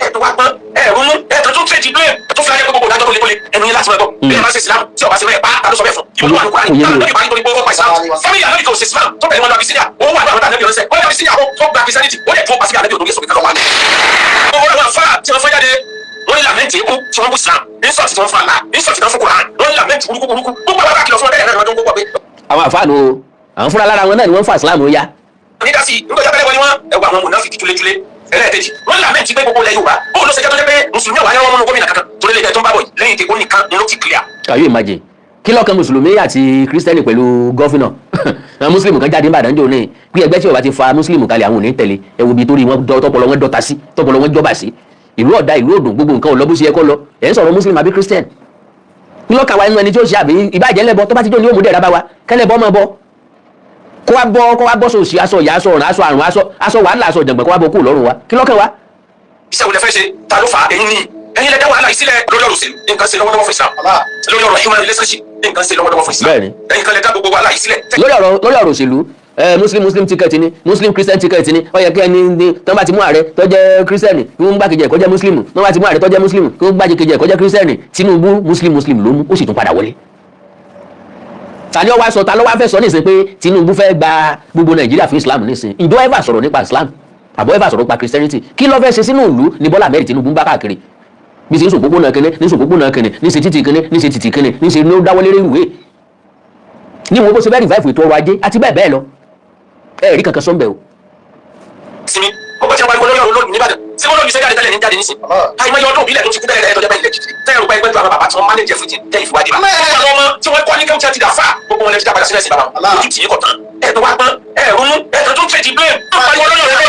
Ẹ̀ tó wá gbọ́n, ẹ̀ ronú, ẹ̀ tó tún trade blame, ẹ̀ tó fi ayé gbogbo ìdájọ́ tó le tó le ẹnu yín láti máa gbọ́. Bí ẹ bá ṣe Islam tí ọba ṣe fẹ́ pa, ta ló sọ bẹ́ẹ̀ fún? Ìwọ ló wà ní Kúránì. Kò yé mi o. Táwọn ìbá nítorí pé ó pa Islam. Family ànábì kan ò ṣe Islam tó tẹ̀lé wọn lọ Abyssinia. Ó wà ní àwọn tàbí ọ̀rẹ́sẹ̀. Ó yẹ Abyssinia, ó gba Christianity, ó lè tó pàṣẹ ànábì òdòdó sọ̀rọ̀ kan wà ní. Gbogbo àwọn afá tí wọ́n fẹ́ jáde, wọ́n ní Lament ikú tí wọ́n bú Islam, insult tí wọ́n fún Allah, insult tí wọ́n fún Quran, wọ́n lament burúkú burúkú. Gbogbo àwọn akìlọ̀ fún wọn tẹ́lẹ̀ náà ni wọ́n tó ń kó pọ̀ pé Àwọn àfáànù o, àwọn fúnra lára wọn náà ni wọ́n ń fa Islam ya. Nígbà sí nígbà jábẹ́lẹ́ wọn ni wọ́n ẹwà àwọn mùnáfíkì túlétúlé. Ẹlẹ́ẹ̀kejì, wọ́n lament pé gbogbo ilẹ̀ Yorùbá, bóun ló ṣe jẹ́ tó jẹ́ pé mùsùlùmí àwọn ayáwó mọ́nú gómìnà kankan torí lè tó ń bá bọ̀ yìí lẹ́yìn tí kò nìkan ni ló ti clear. Can you imagine? Kí lọ́kàn mùsùlùmí àti kírísítẹ́nì pẹ̀lú governor? Àwọn mùsùlùmí kan jáde níbàdàn jò ní pé ẹgbẹ́ tí ó bá ti fa mùsùlùmí kalẹ̀, àwọn ò ní tẹ̀lé. Ẹ wo ibi torí wọn tọpọlọ wọn dọ́ta sí, tọpọlọ wọn jọba sí. Ìlú ọ̀dà, ìlú òdùn, gbogbo nǹkan ò lọ bó ṣe yẹ kó lọ. Ẹ̀ ń sọ̀rọ̀ mùsùlùmí àbí kírísítẹ́nì? Kí lọ́kàn wa nínú ẹni tí ó ṣe àbí ìbàjẹ́ lẹ́bọ tó bá ti jó ní òmùdẹ̀ rábá wa kẹ́lẹ́bọ máa bọ, kó wá bọ́, kó wá bọ́ sòsì, aṣọ ìyá, aṣọ ọ̀ràn, aṣọ àrùn, aṣọ wàhálà, aṣọ ìjàngbọ̀n, kó wá bọ́ kúrò lọ́rùn wa. Kí lọ́kàn wa? Iṣẹ́ wo lẹ fẹ́ ṣe? Ta ló fà á? Ẹ̀yin ni, ẹ̀yin lẹ dá wàhálà yìí sílẹ̀. Lórí ọ̀rọ̀ òṣèlú, nǹkan ṣe lọ́wọ́lọ́wọ́ fún Islam. Lórí ọ̀rọ̀ human relationship, nǹkan ṣe lọ́wọ́lọ́wọ́ fún Islam. Ẹ̀yin kan lẹ dá gbogbo wàhálà yìí sílẹ̀. Lórí ọ̀rọ̀ òṣèlú, muslim muslim ticket ni, muslim christian ticket ni. Ó yẹ kí ẹni ní tán bá ti mú ààrẹ tó jẹ́ christian, kí wọ́n gbàkejì ẹ̀ kó jẹ́ muslim. Tán bá ti mú ààrẹ tó jẹ́ muslim, kí wọ́n gbàkejì ẹ̀ kó jẹ́ christian. Tinubu, muslim muslim ló mú, ó sì tún padà wọlé. Ta ni ó wá sọ? Ta ló wá fẹ́ sọ nísìnyí pé Tinubu fẹ́ gba gbogbo Nàìjíríà fún Islam nísìnyí? Ìjọ ever sọ̀rọ̀ nípa Islam àbọ̀ ever sọ̀rọ̀ nípa Christianity? Kí ló fẹ́ ṣe sínú ìlú ní Bọ́lá Ahmed Tinubu ń bá káàkiri bí ṣe ń sòpópónà kínní, ní sòpópónà kínní, ní ṣe títì kínní, ní ṣe títì kínní, ní ṣe ní ó dáwọ́lé rélùwé, ní wo bó ṣe fẹ́ revive ètò ọrọ̀ ajé àti bẹ́ẹ̀ bẹ́ẹ̀ lọ? Ẹ rí kankan sọ́nbẹ̀ o. Sinmi gbogbo tí a pariwo lórí ọ̀rọ̀ lónìí nìbàdàn tí wọ́n lónìí sẹ́jáde tẹ́lẹ̀ ní jáde nísìn. Àìmọye ọdún ìbílẹ̀ tó ti kú tẹ́lẹ̀ tẹ́lẹ̀ tọ́jú ilẹ̀ jìjì tẹ́lẹ̀ rúpa ẹgbẹ́ tó àwọn bàbá tí wọ́n manage everything tẹ́ ìfìwádìí bá. Gbogbo àwọn ọmọ tí wọ́n kọ́ ní kẹ́hìn tí a ti dà fà, gbogbo wọn lè ti dá padà sílẹ̀ sí bàbá wọn. Ojú tì í kọ̀ tán, ẹ̀ tó wá gbọ́n, ẹ̀ ronú, ẹ̀ tó tún fẹ́ blame. Wọ́n pariwo lórí ọ̀rọ̀,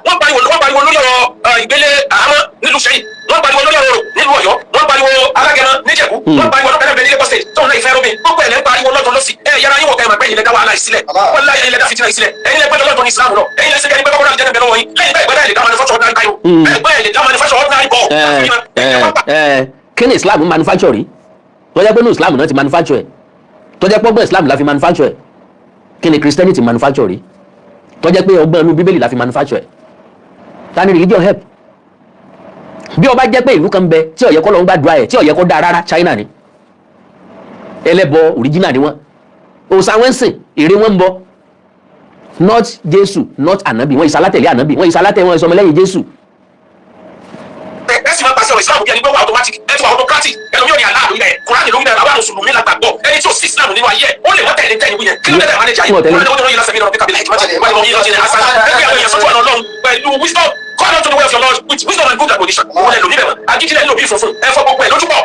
wọ́n pariwo lórí ọ̀rọ̀ ìgbélé àhámọ́ nílùú Ṣẹ́yìn, wọ́n pariwo lórí ọ̀rọ̀ nílùú Ọ̀yọ́, wọ́n pariwo alágẹmọ níjẹ̀bú, wọ́n pariwo ọlọ́pàá ní Lagos State tóun náà ìfẹ́ rómi. Gbogbo ẹ̀ lẹ́ ń pariwo lọ́tọ̀ lọ́sì. Ẹ̀ yára yín wọ̀ kẹ́ ẹ̀ máa gbẹ́yìn lẹ́dá wàhálà ìsílẹ̀, wọ́n láyé ilẹ̀ dá fìtínà ìsílẹ̀. Ẹ̀yin lẹ́ gbẹ́dọ̀ lọ́tọ̀ ní Islam lọ, ẹ̀yin lẹ́sẹ̀ kẹ́ni pé kọ́kọ́rọ́ àlùjẹ́ bẹ̀rẹ̀ wọ̀nyí lẹ́yìn bẹ́ẹ̀ gbẹ́dọ̀ ẹ̀ lè dá manufacture ordinary cairo, bẹ́ẹ̀ lè dá manufacture ordinary ball. Ẹ kí ni Islam manufacture rí tó jẹ́ pé ní Islam náà ti manufacture ẹ̀, tó jẹ́ pé ọgbọ́n Islam la fi manufacture ẹ̀? Kí ni Christianity manufacture rí tó jẹ́ pé ọgbọ́n inú Bíbélì la fi manufacture ẹ̀? Ta ni religion help? Bí ó bá jẹ́ pé ìlú kan bẹ tí ó yẹ kó lọ́n gbàdúrà ẹ̀, tí ó yẹ kó dáa rárá, China ni. Ẹlẹ́bọ original ni wọ́n, òòṣà wọn ń sìn, ère wọn ń bọ, not Jésù, not ànábì. Wọ́n ìsálátẹ̀lé ànábì, wọ́n ìsálátẹ̀, wọn ìsọmọlẹ́yìn Jésù. Ẹ sì máa pàṣẹ ọ̀rọ̀ Islam bí ẹni pé wà automatic, ẹ ti wà autocratic. Ẹlòmíì ò ní Allah lórí rẹ̀, Kùránì lórí rẹ̀. Àwọn mùsùlùmí la gbàgbọ́. Ẹni tí ò sí Islam nínú ayé ẹ̀, ó lè má tẹ̀lé tẹ̀lé wíyẹn. Kí ló dé tẹ̀ manager yìí? Wọ́n tẹ̀lé. Wọ́n ní wọ́n yìí lọ́sẹ̀ mi lọ́rọ̀ pé kàbílẹ̀ hikmati wọ́n ní wọ́n yìí lọ́sẹ̀ hasan. Ẹgbẹ́ àwọn èèyàn sọ́jú ọ̀nà Ọlọ́run pẹ̀lú wisdom. Call unto the way of your Lord with wisdom and good admonition. Wọ́n lè lò níbẹ̀ mọ́ agídílẹ̀ lò bí funfun ẹ fọ́ gbogbo ẹ̀ lójúpọ̀.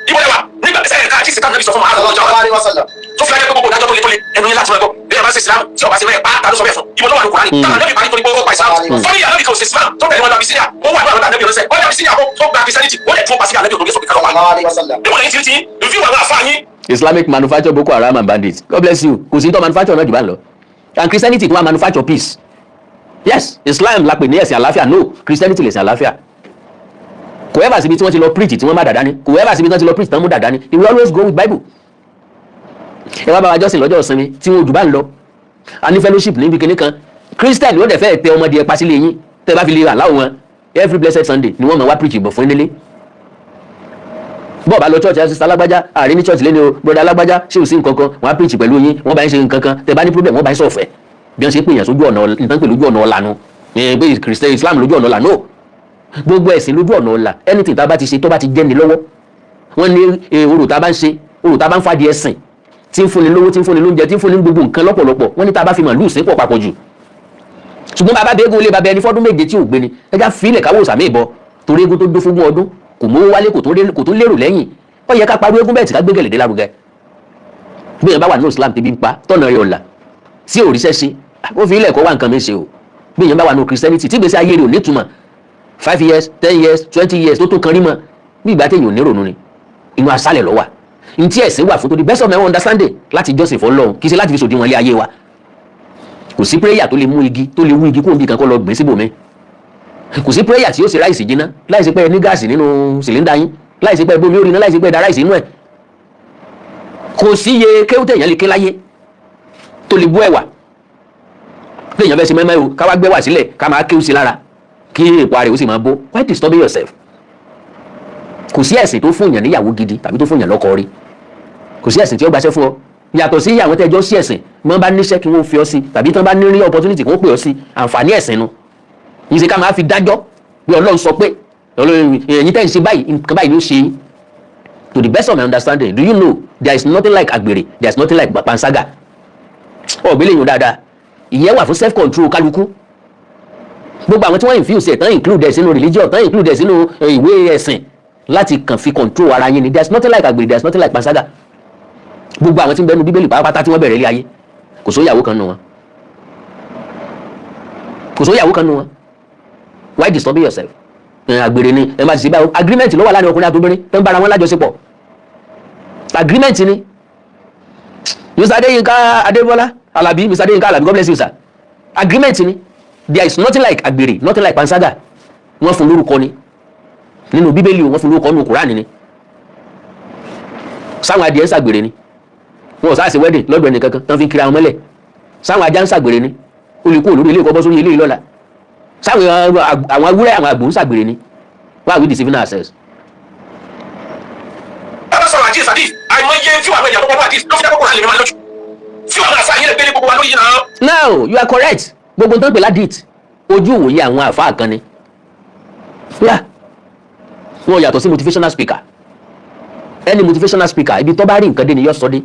Ìwọlẹ̀ wa nígbà sẹ́yìn ká àti ìsìnká nàbí sọ fún wa tó fi ajẹ́ pé gbogbo ìdájọ́ tó le tó le ẹnu yín láti máa gbọ́. Bí ẹ bá ṣe Islam tí ọba ṣe bẹ́ẹ̀ pa, ta ló sọ bẹ́ẹ̀ fún? Ibo tó wà ní Kùránì táwọn anábì parí torí pé ó pa Islam fọ́nì? Anábì kan ò ṣe Islam tó tẹ̀lé wọn lọ Abyssinia. Ó wà ní àwọn anábì ọ̀rẹ́sẹ̀ ó lọ Abyssinia, ó gba Christianity, ó lè tún pa sí anábì òdòdó sókè kalọ̀ wà níbo lẹ́yìn tí tí review àwọn àfa yín. Islamic manufacture Boko Haram and bandits. God bless you. Kò sí tó manufacture náà jù bá ń lọ. And Christianity tó wá manufacture peace. Yes, Islam la pè ní ẹ̀sìn àlàáfíà. No, Christianity lè sìn àlàáfíà. Kò ever síbi tí wọ́n ti lọ preach tí wọ́n má dàda ní. Kò ever síbi tí wọ́n ti lọ preach tí wọ́n mú dàda ní. They will always go with Bible. Ẹ wá bá wa jọ́sìn lọ́jọ́ ìsinmi tí wọn ò jù bá ń lọ. A ní fellowship níbi kinní kan. Christian ló dẹ̀ fẹ́ tẹ ọmọdé ẹ pa sílé yín tẹ́ bá fi lè rà láwọn wọn. Every blessed Sunday ni wọ́n máa wá preach ìbọn fún nílé. Bọ́ọ̀ bá lọ church ẹ̀, sister alágbájá, ààrẹ ní church lẹ́ni o, brother alágbájá, ṣé ò sí nǹkan kan? Wọ́n á preach pẹ̀lú yín, wọ́n bá ń ṣe nǹkan kan. Tẹ́ bá ní problem, wọ́n bá ń sọ̀fẹ́. Bí wọ́n ṣe pè yàn sójú ọ̀nà nǹkan pè lójú ọ̀nà ọ̀la nu pé Christian, Islam lójú ọ̀nà ọ̀la. No, gbogbo ẹ̀sìn lójú ọ̀nà ọ̀la. Anything tá a bá ti ṣe tó bá ti jẹ́ ni lọ́wọ́, wọ́n ní orò tá a bá ń ṣe, orò tá a bá ń fàdí ẹ̀sìn tí ń fúnni lówó, tí ń fúnni lóúnjẹ, tí ń fúnni gbogbo nǹkan lọ́pọ̀lọpọ̀, wọ́n ní tá a bá fi màlúù sí pọ̀ papọ̀ jù. Ṣùgbọ́n bàbá bẹ́ẹ̀ gún lé bàbá ẹni fọ́dún 7 tí ò gbé ni, ẹja fílẹ̀ káwọ́ sàmì ìbọn torí eégún tó dó fógún ọdún kò mówó wálé, kò tó lérò lẹ́yìn. Ó yẹ ká parí eégún bẹ́ẹ̀ tí ká gbé gẹ̀lẹ́dẹ́ lárugẹ. Bí èèyàn bá wà ní Islam tẹ́bí ń pa tọ́nà rẹ̀ ọ̀la tí ò ríṣẹ́ ṣe, ó fi ilẹ̀ kọ́ wá nǹkan mi ṣe o. Bí èèyàn bá wà ní Christianity tí gbèsè ayé rẹ̀ ò nítumọ̀, 5 years, 10 years, 20 years tó tó kan rí mọ́, bí ìgbà téèyàn ò ní ronú ni, inú asálẹ̀ ló wà. Ntí ẹ̀sìn wà fún, to the best of my own understanding, láti jọ́sìn fún Ọlọ́run, kì í ṣe láti fi sòdiwọ̀n ilé ayé wa. Kò sí prayer tó lè mú igi, tó lè wú igi kóun bí kan kó lọ gbìn síbòmí. Kò sí prayer tí yóò ṣe rice jiná láìsí pé ẹ ní gas nínú cylinder yín, láìsí pé ẹ bómi ó rí iná, láìsí pé ẹ da rice inú ẹ̀. Kò sí iye kéwú téèyàn lè ké láyé tó lè bú ẹ̀wà téèyàn fẹ́ ṣe mẹ́mẹ́ o. Ká wá gbẹ́wà sílẹ̀, ká máa kéwú sí lára, kí èèpo ara rẹ̀ ó sì máa bó. Why disturbing yourself? Kò sí ẹ̀sìn tó fún yàn níyàwó gidi tàbí tó fún yàn lọ́kọ rí. Kò sí ẹ̀sìn tí ó gbaṣẹ́ fún ọ yàtọ̀ sí àwọn tẹ́jọ́ sí ẹ̀sìn. Wọ́n bá níṣẹ́ kí wọ́n fi ọ sí, tàbí tí wọ́n bá ní rí opportunity kí wọ́n pè ọ sí. Àǹfààní ẹ̀sìn nu yìí ṣe ká máa fi dájọ́ bí Ọlọ́run sọ pé. Ẹ̀yin tẹ́ ń ṣe báyìí, nǹkan báyìí ló ṣe yín. To the best of my understanding, do you know there is nothing like àgbèrè, there is nothing like panṣágà? Ọ̀gbẹ́lẹ̀ yìí dáadáa, ìyẹn wà fún self control kálukú. Gbogbo àwọn tí wọ́n infuse ẹ̀ tán, include ẹ̀ sínú religion tán, include ẹ̀ sínú ìwé ẹ̀sìn láti kàn fi control ara yín ni. There is nothing like àgbèrè, there is nothing like panṣágà. Gbogbo àwọn tí ń bẹnu Bíbélì pátápátá tí wọ́n bẹ̀rẹ̀ ilé ayé, kò sóyàwó kan nù wọn, kò sóyàwó kan nù wọn. Why disturbing yourself? Àgbèrè ni ẹ máa ti ṣe báyìí. Agreement ló wà láàrin ọkùnrin àti obìnrin tó ń bára wọn lájọṣepọ̀, agreement ni. Mr. Adéyínká Adébọ́lá Alábí, Mr. Adéyínká Alábí, God bless you, sir. Agreement ni. There is nothing like àgbèrè, nothing like panṣágà. Wọ́n fún lórúkọ ni nínú Bíbélì, wọ́n fún lórúkọ nínú Kùránì ni. Sáwọn adìẹ ń ṣàgbèrè ni? Wọn ò sáà ṣe wedding lọ́dọ̀ ẹnì kankan tán fi ń kiri àwọn mọ́lẹ̀. Sáwọn ajá ń ṣàgbèrè ni? Ó lè kúrò lórí ilé ìkọ́ bọ́ sórí ilé ìlọ́la. Sáwọn àwọn ewúrẹ́, àwọn àgbò ń ṣàgbèrè ni? Why are we deceiving ourselves? Bàbá sọ̀rọ̀ àdìs àdìs, àìmọye tí wàá èèyàn tó kọ́ àdìs ló fi dákọ̀ kúrò lè máa lójú tí wàá máa sáyé lè gbélé gbogbo wa lóyún náà. Now you are correct. Gbogbo tó ń pè ládìt, ojú ìwòye àwọn àfáà kan ni. Yeah, wọn yàtọ̀ sí motivational speaker. Ẹni motivational speaker, ibi tó bá rí nǹkan dé ni yóò sọ dé.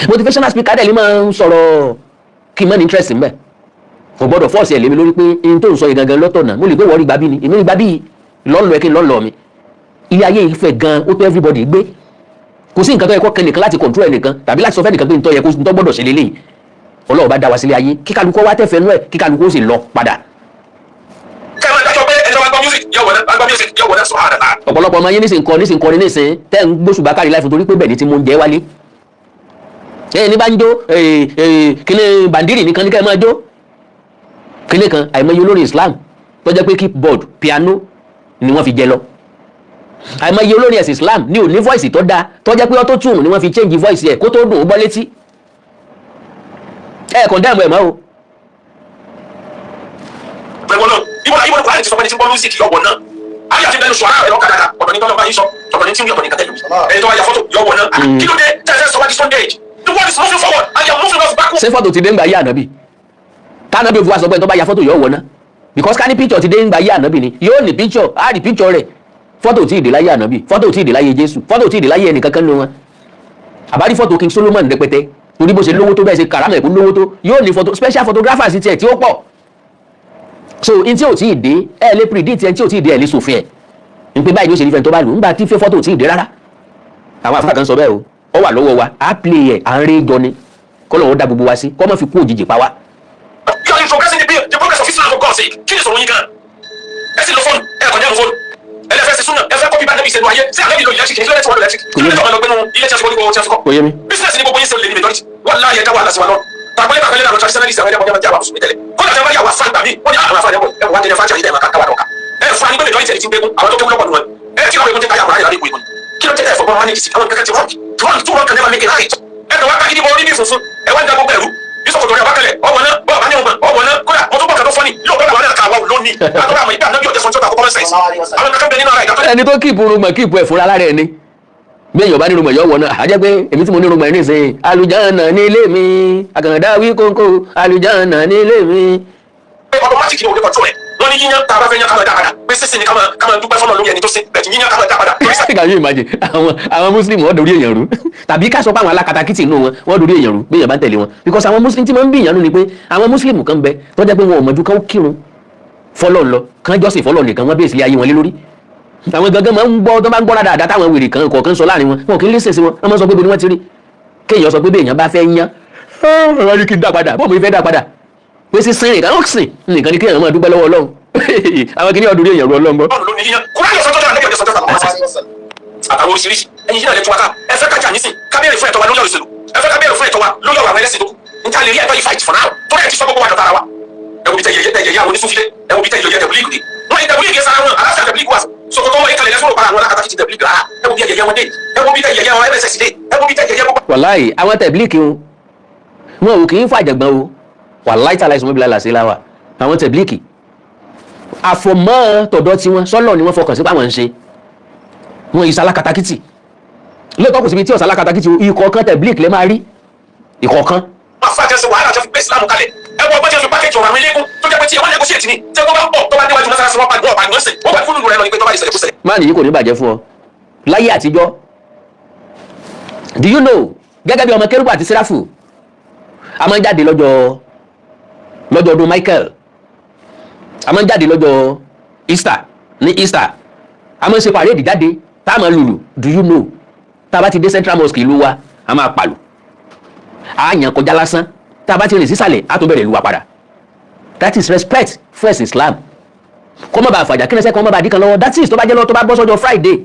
Motivational speaker dẹ̀ lè máa ń sọ̀rọ̀ kí n má ní interest ń bẹ̀. Kò gbọ́dọ̀ force ẹ̀ lé mi lórí pé n tó ń sọ yìí gangan lọ́tọ̀ náà. Mo lè gbé wọ́ọ́rì gbàbí ni, èmi ní gbàbí lọ́nlọ́ ẹ kí n lọ́nlọ́ mi. Ilé ayé yìí fẹ̀ gan, ó tó everybody gbé. Kò sí nǹkan tó yẹ kó kẹ́ nìkan láti control ẹnìkan tàbí láti sọ fẹ́ nìkan pé ntọ́ yẹ kó ntọ́ gbọ́dọ̀ ṣe lélẹ́yìí. Ọlọ́run bá dá wa sílé ayé, kíkálukú wá tẹ̀fẹ́ nú ẹ̀, kíkálukú ó sì lọ padà. Kẹ́ ẹ máa dájọ́ pé ẹjọ́ wa gbọ́ music yóò wọlé, wa gbọ́ music yóò wọlé, subhanallah. Ọ̀pọ̀lọpọ̀ ọmọ yín nísìn kọrin nísìn tẹ́ ń gbóṣùbà kárí láìfún torí pé bẹ́ẹ̀ ni tí mo ń jẹ́ wálé. Ẹ ní bá ń jó kíní bàndírì nìkan ní ká ẹ máa jó kíní kan. Àìmọye olórin Islam tó jẹ́ pé keyboard, piano ni wọ́n fi jẹ lọ. Àìmọye olórin ẹ̀sìn Islam ní ò ní voice tó dáa, tó jẹ́ pé auto tune ni wọ́n fi change voice ẹ̀ kó tó dùn ó gbọ́ létí. Ẹ condemn ẹ̀ mọ́ o. Pẹ̀lú ọlọ́run, ibo ibo Kùránì ti sọ pé ní tí ń gbọ́ music yọ̀ wọ̀ náà? Ayé àti bẹ́ẹ̀ sọ ara rẹ̀ lọ́kadà, ọ̀dọ̀ ní tọ́lọ́ bá yín sọ, ọ̀dọ̀ ní tí ń wí, ọ̀dọ̀ ní kàtẹ́lù. Ẹni tó wá ya fọ́tò yọ̀ wọ̀ náà. Kí ló dé tẹ́sẹ̀ sọ wá di Sunday? The world is moving forward and you are moving us backward. Ṣé fọ́tò ti dé ń gbà yé ànábì tànábì òfin wa sọ pé tó bá ya fọ́tò yóò wọ̀ ná? Because ká ní picture ti dé ń gbà yé ànábì ni, yóò ní picture, á rí picture rẹ̀. Fọ́tò tí ì dé láyé ànábì, fọ́tò tí ì dé láyé Jésù, fọ́tò tí ì dé láyé ẹnìkankan nínú wọn. Àbárí fọ́tò King Solomon rẹpẹtẹ, torí bó ṣe lówó tó, bẹ́ẹ̀ ṣe kàrámẹ̀ kó lówó tó, yóò ní fọ́tò, special photographers tiẹ̀ tí ó pọ̀. So n tí ò tí ì dé, ẹ lè predict ẹ. Tí ò tí ì dé, ẹ lè sòfin ẹ n pé báyìí ló ṣe ní fẹ́ tó bá lù ńgbà tí fẹ́. Fọ́tò tí ì dé rárá. Àwọn àfáà kan sọ bẹ́ẹ̀ o. Ó wà lọ́wọ́ wa, á play ẹ̀, à ń rí jọ ni. Kọ́ lọ́wọ́ dá gbogbo wa sí, kọ́ mọ́ fi kú òjijì pa wá. You are progressing the progress of Islam, for God's sake. Kí ni sọ̀rọ̀ yín gan? Ẹ sì lo fóònù, ẹ kàn jẹ́ fóònù. Ẹ lè fẹ́ ṣe súnà, ẹ fẹ́ copy bá nẹ́bí ìṣèlú ayé. Ṣé àlẹ́ mi lo electric? Kí ló dé tí wọ́n lo electric? Kí ló dé tí wọ́n lọ gbénu ilé tí a ṣe kọ́ ní tí a ṣe kọ́? Kò yé mi. Business ni gbogbo yín ṣe lè ní majority. Wọ́n láàyè dá wàhálà sí wa lọ. Tàgbọ́lé tàgbọ́lé làwọn traditionalist, àwọn ẹlẹ́bọn jẹ́ àwọn mùsùlùmí tẹ́lẹ̀. Kódà tí wọ́n bá yà wá sáńgbà mí, wọ́n ní àwọn afáàní ẹ̀wọ̀n wá jẹ́ fájà yìí dẹ̀ máa káwá dọ̀ka. Ẹ fún wa ní pé majority ẹni tí ń gbégún, àwọn tó kéwú lọ́pọ̀ nù wọn. Ẹ tí wọ́n ti káyà kúrò láyé ìwé. Kí ló tẹ́ ẹ fọgbọ́n manage sí àwọn kankan ti wrong? Wrong, two wrong can never make it right. Ẹ kàn wá kágídí bọ orí bí funfun, ẹ wá ń da gbogbo ẹ̀rú. Yusuf tó rí abákẹ́lẹ̀ ọmọ náà bọ́ọ̀ bá ní ọmọ ọmọ náà. Kódà mo tún bọ̀ kàtó fọ́nì yóò bọ́ọ̀ àwọn náà kà wá lónìí. Àtọ́wọ́ àmọ́ ìgbà náà bí ọ̀jẹ̀ sọ́jọ́ ta common sense. Àwọn kankan bẹ nínú ara ìdájọ́. Ẹni tó keep irùngbọ̀n, keep ẹ̀ fúnra lára ẹ̀ ni. Bí èèyàn bá ní irùngbọ̀n yọ wọ̀ náà, àjẹ́ pé èmi tí mo ní irùngbọ̀n ní ìsìn, àlùjánnà ní ilé mi, àkàndá wí kónkó, àlùjánnà ní ilé mi. Automatic ni òde control rẹ̀. Wọ́n ní yíyan tá a bá fẹ́ yan, ká máa dá padà pé sísìn ni, ká máa dúpẹ́ fọ́nà lórí ẹni tó ṣe bẹ̀tì yíyan, ká máa dá padà. Can you imagine? Àwọn Muslim, wọ́n dorí èèyàn rú, tàbí ká sọ pé àwọn alákatakítì inú wọn, wọ́n dorí èèyàn rú bí èèyàn bá ń tẹ̀lé wọn, because àwọn Muslim tí wọ́n ń bí ìyànú ni pé àwọn Muslim kan bẹ tó jẹ́ pé wọn ò mọ̀jú kán kírun fọlọ́ lọ, kán jọ́sìn fọlọ́ nìkan, wọ́n bèèsì ayé wọn lé lórí. Àwọn gangan máa ń gbọ́ tó bá ń gbọ́ dáadáa táwọn wèrè kan kọ̀ọ̀kan sọ láàrin wọn, wọn kì í lè sèse wọn. Wọ́n máa ń sọ pé bo ni wọ́n ti rí kéèyàn sọ pé bí èèyàn bá fẹ́ yán, ọ̀rọ̀ ni kí n dá padà bọ́ọ̀ mi fẹ́ dá padà pé sísìn nìkan ó sìn nìkan ni kéèyàn máa dúpẹ́ lọ́wọ́ Ọlọ́run. Àwọn kìnìún ọdún èèyàn rú Ọlọ́run gbọ́. Ọlọ́run ló ní yíyan kúrò sọ́jọ́ náà lẹ́yìn ọjọ́ sọ́jọ́ àtàwọn oríṣiríṣi. Ẹ̀yin yìí náà lè tún wa ká. Ẹ fẹ́ kájà nísìn, ká béèrè fún ẹ̀tọ́ wa lórí ọ̀rọ̀ ìṣèlú. Ẹ fẹ́ ká béèrè fún ẹ̀tọ́ wa lórí ọ̀rọ̀ àwọn ẹlẹ́sìn tó kù níta lè rí ẹ̀tọ́ yìí fight for now, tó rẹ̀ ti sọ gbogbo wa dọ̀tá ara wa. Ẹ wo bí tẹ yẹyẹ tẹ yẹyẹ àwọn onísúfilé, ẹ wo bí tẹ yẹyẹ tẹ̀bílíìgì dé. Wọ́n yẹ tẹ̀bílíìgì sára wọn aláṣẹ tẹ̀bílíìgì wa sokoto wọn yẹ kalẹ̀ lẹ́sọ̀rọ̀ para àwọn alákatakí ti tẹ̀bílíìgì rárá. Ẹ wo bí yẹyẹ wọn dé, ẹ wo bí tẹ yẹyẹ wọn MSS dé, ẹ wo bí tẹ yẹyẹ gbogbo. Wàláì, àwọn tẹ̀blíìkì wọn, wọn ò kì í fàjàgbọ́n o. Wàláì tàláì sọmọbìlà làṣẹ láwà. Àwọn tẹ̀blíìkì, àfọ̀mọ́ tọ̀dọ̀ tiwọn sọ́lọ̀ ni wọ́n fọkàn sí pàwọn ń ṣe wọn ìsà alákatakítì. Lóòótọ́, kò síbi tí ọ̀sà alákatakítì o. Ìkọ̀ọ̀kan tẹ̀blíìkì lè máa rí ìkọ̀ọ̀kan. Wọn fà jẹ́ sọ wàhálà tó fi gbé Islam kalẹ̀. Ẹ Wọ bọ́jà fi package ọ̀rọ̀ àwọn eléégún tó jẹ́ pé tí ẹ wọ́n negotiate ni, tí wọ́n bá ń bọ̀ tó bá déwájú mọ́sálásí, wọ́n pàdé, wọ́n pàdé, wọ́n sè wọ́n bá fúlùlù rẹ lọ ní pé tó bá di ṣẹlẹ̀ kó ṣẹlẹ̀. Má nìyí, kò ní bàjẹ́ fún ọ. Láyé àtijọ́, do you know, gẹ́gẹ́ bí ọmọ kérúbù àti sẹ́ráfù, a máa ń jáde lọ́jọ́ ọdún Michael, a máa ń jáde lọ́jọ́ Easter. Ní Easter, a máa ń ṣe parade jáde tá a máa lùlù. Do you know, tá a bá ti dé Central Mosque ìlú wa, a máa pàlù, a yàn kọjá lásán. Tá a bá ti rìn sísàlẹ̀, a tún bẹ̀rẹ̀ ìlú wa padà. That is respect fún ẹ̀sìn Islam, kó má bàa fàjà kí ẹsẹ̀ kan má bàa dí kan lọ́wọ́. That is, tó bá jẹ́ lọ́wọ́, tó bá bọ́ sọ́jọ́ Friday.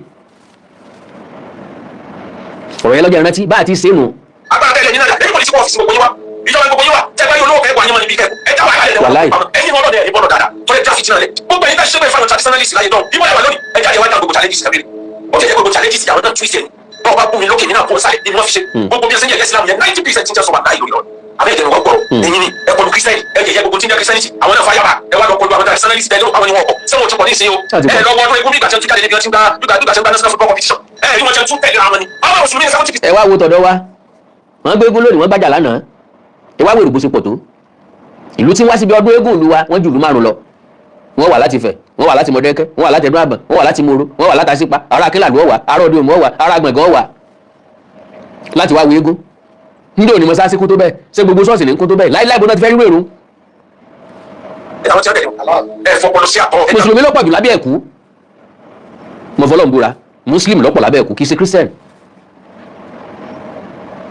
Ọ̀rọ̀ yẹn lọ́jọ́ ìrántí bá a ti ṣe é nù. Agbára tẹ́lẹ̀ nínú àjà ẹ̀yìn pọ̀lísì ọ́fíìsì gbogbo yín wá, ìjọba gbogbo yín wá. Tẹ́ bá yóò lówó kẹ́kọ̀ọ́ anyọ́mọ́ níbi kẹ́kọ̀ọ́ ẹ jáwọ́ àkàlẹ̀. Wàláì. Ẹ̀yin ọlọ́dẹ ìbọ̀lọ̀ dáadáa tó lè tráfíkì náà lẹ̀. Gbogbo ẹ̀yin tá ṣiṣẹ́ bẹ́ẹ̀ fáwọn traditionalist láyé dán ìbọn ẹ̀wà lónìí, ẹ jáde wá dá gbogbo challenges kàbíyèrè. Ó ti jẹ́ gbogbo challenges àwọn náà twist ẹ̀ ní bọ́ọ̀ bá bú mi lókè, mi náà kó sáré ni wọ́n fi ṣe gbogbo bí ẹ ṣe ń yẹ Islam yẹn. 90% ń jẹ́ sọ wà láì lórí ọ̀rọ̀ àbẹ́ ẹ̀jẹ̀ ni wọ́n gbọ́. Ẹ̀yin ni ẹ kọlu Christian, ẹ jẹ́ gbogbo tí ń jẹ́ Christianity, àwọn náà fàyàbà. Ẹ wá lọ kọlu àwọn traditionalist ẹ lérò àwọn ni wọn kọ sẹ́wọ̀n tí kò ní í ṣe o. Láti Ẹ pọ̀. lọ wọ ọdún eégún bí ìgbà tí wọ́n tún jáde níbi wọ́n ti ń gba nígbà tí wọ́n gba national football competition. Ẹ rí wọn jẹun tún tẹ̀lé àwọn ni àwọn mùsùlùmí ní 70%. Ẹ wá wo tọ̀dọ̀ wa, wọ́n gbé eégún lónìí, wọ́n gbàjà lánàá. Ẹ wá wo èrò bó ṣe pọ̀ tó. Ìlú tí ń wá síbi ọdún eégún ìlú wa, wọ́n ju ìlú márùn lọ. Wọ́n wà láti Ifẹ̀, wọ́n wà láti Mọ̀dẹ́kẹ́, wọ́n wà láti Ẹdún Àbọ̀n, wọ́n wà láti Moro, wọ́n wà láti Àṣípa, ará Akínlàdú wọ́n wà, ará Òde Òmu wọ́n wà, ará Gbọ̀ngàn wọ́n wà láti wá wo eégún. Níjẹ́ òní mọ́sáàsì kún tó bẹ́ẹ̀? Ṣé gbogbo ṣọ́ọ̀ṣì ní kún tó bẹ́ẹ̀? Láíláí, bó náà ti fẹ́ rírò èrò? Àwọn tí wọ́n tẹ̀lé ẹ fọpọlọ sí àtọ. Mùsùlùmí ló pọ̀ jù lábẹ́ ẹ̀kú. Mo fọlọ́ ń búra, Muslim ló pọ̀ lábẹ́ ẹ̀kú, kì í ṣe Christian.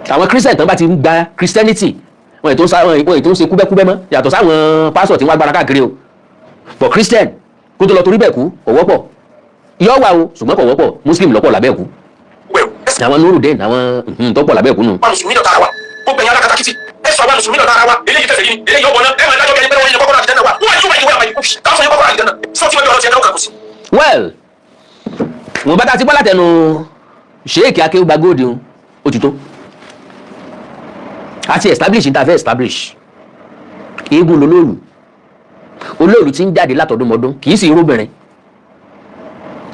Àwọn Christian tán bá ti ń gba Christianity, wọn ètò wọn ètò ń ṣe kúbẹ́kúbẹ́ mọ́, yàtọ̀ sáwọn pásọ̀ tí wọ́n agbára káàkiri o. But Christian kó tó lọ torí bẹ́ẹ̀ kú, kò wọ́pọ̀. Yọ wà o, ṣùgbọ́n kò wọ́pọ̀. Muslim ló pọ̀ lábẹ́ ẹ̀kú. Àwọn Nurudeen, àwọn tó pọ̀ lábẹ́ ẹ̀kú nù. Àwọn mùsùlùmí dọ̀tá ara wa, gbogbo ẹ̀yin alákatakítí, ẹ sọ àwọn mùsùlùmí dọ̀tá ara wa. Eléyìí kẹfẹ́ yìí, eléyìí ọ̀bọ̀n náà, ẹ máa dájọ́ bí ẹni pé wọ́n yẹn kọ́kọ́rọ́ àlìjánnà wa. Wọ́n yóò wáyé wọ́n àbáyé táwọn sọ yẹn kọ́kọ́rọ́ àlìjánnà sọ tí wọ́n bí ọ̀rọ̀ tiẹ̀ náà kà kù sí. Well, wọn bá ta ti bọ́ látẹnu Sheik Akéwùgbà Gold ó ti tó. A ti establish ní ta fẹ́ establish. Eégún lolóòlù, olóòlù ti ń jáde látọdúnmọdún, kì í sì irúbìnrin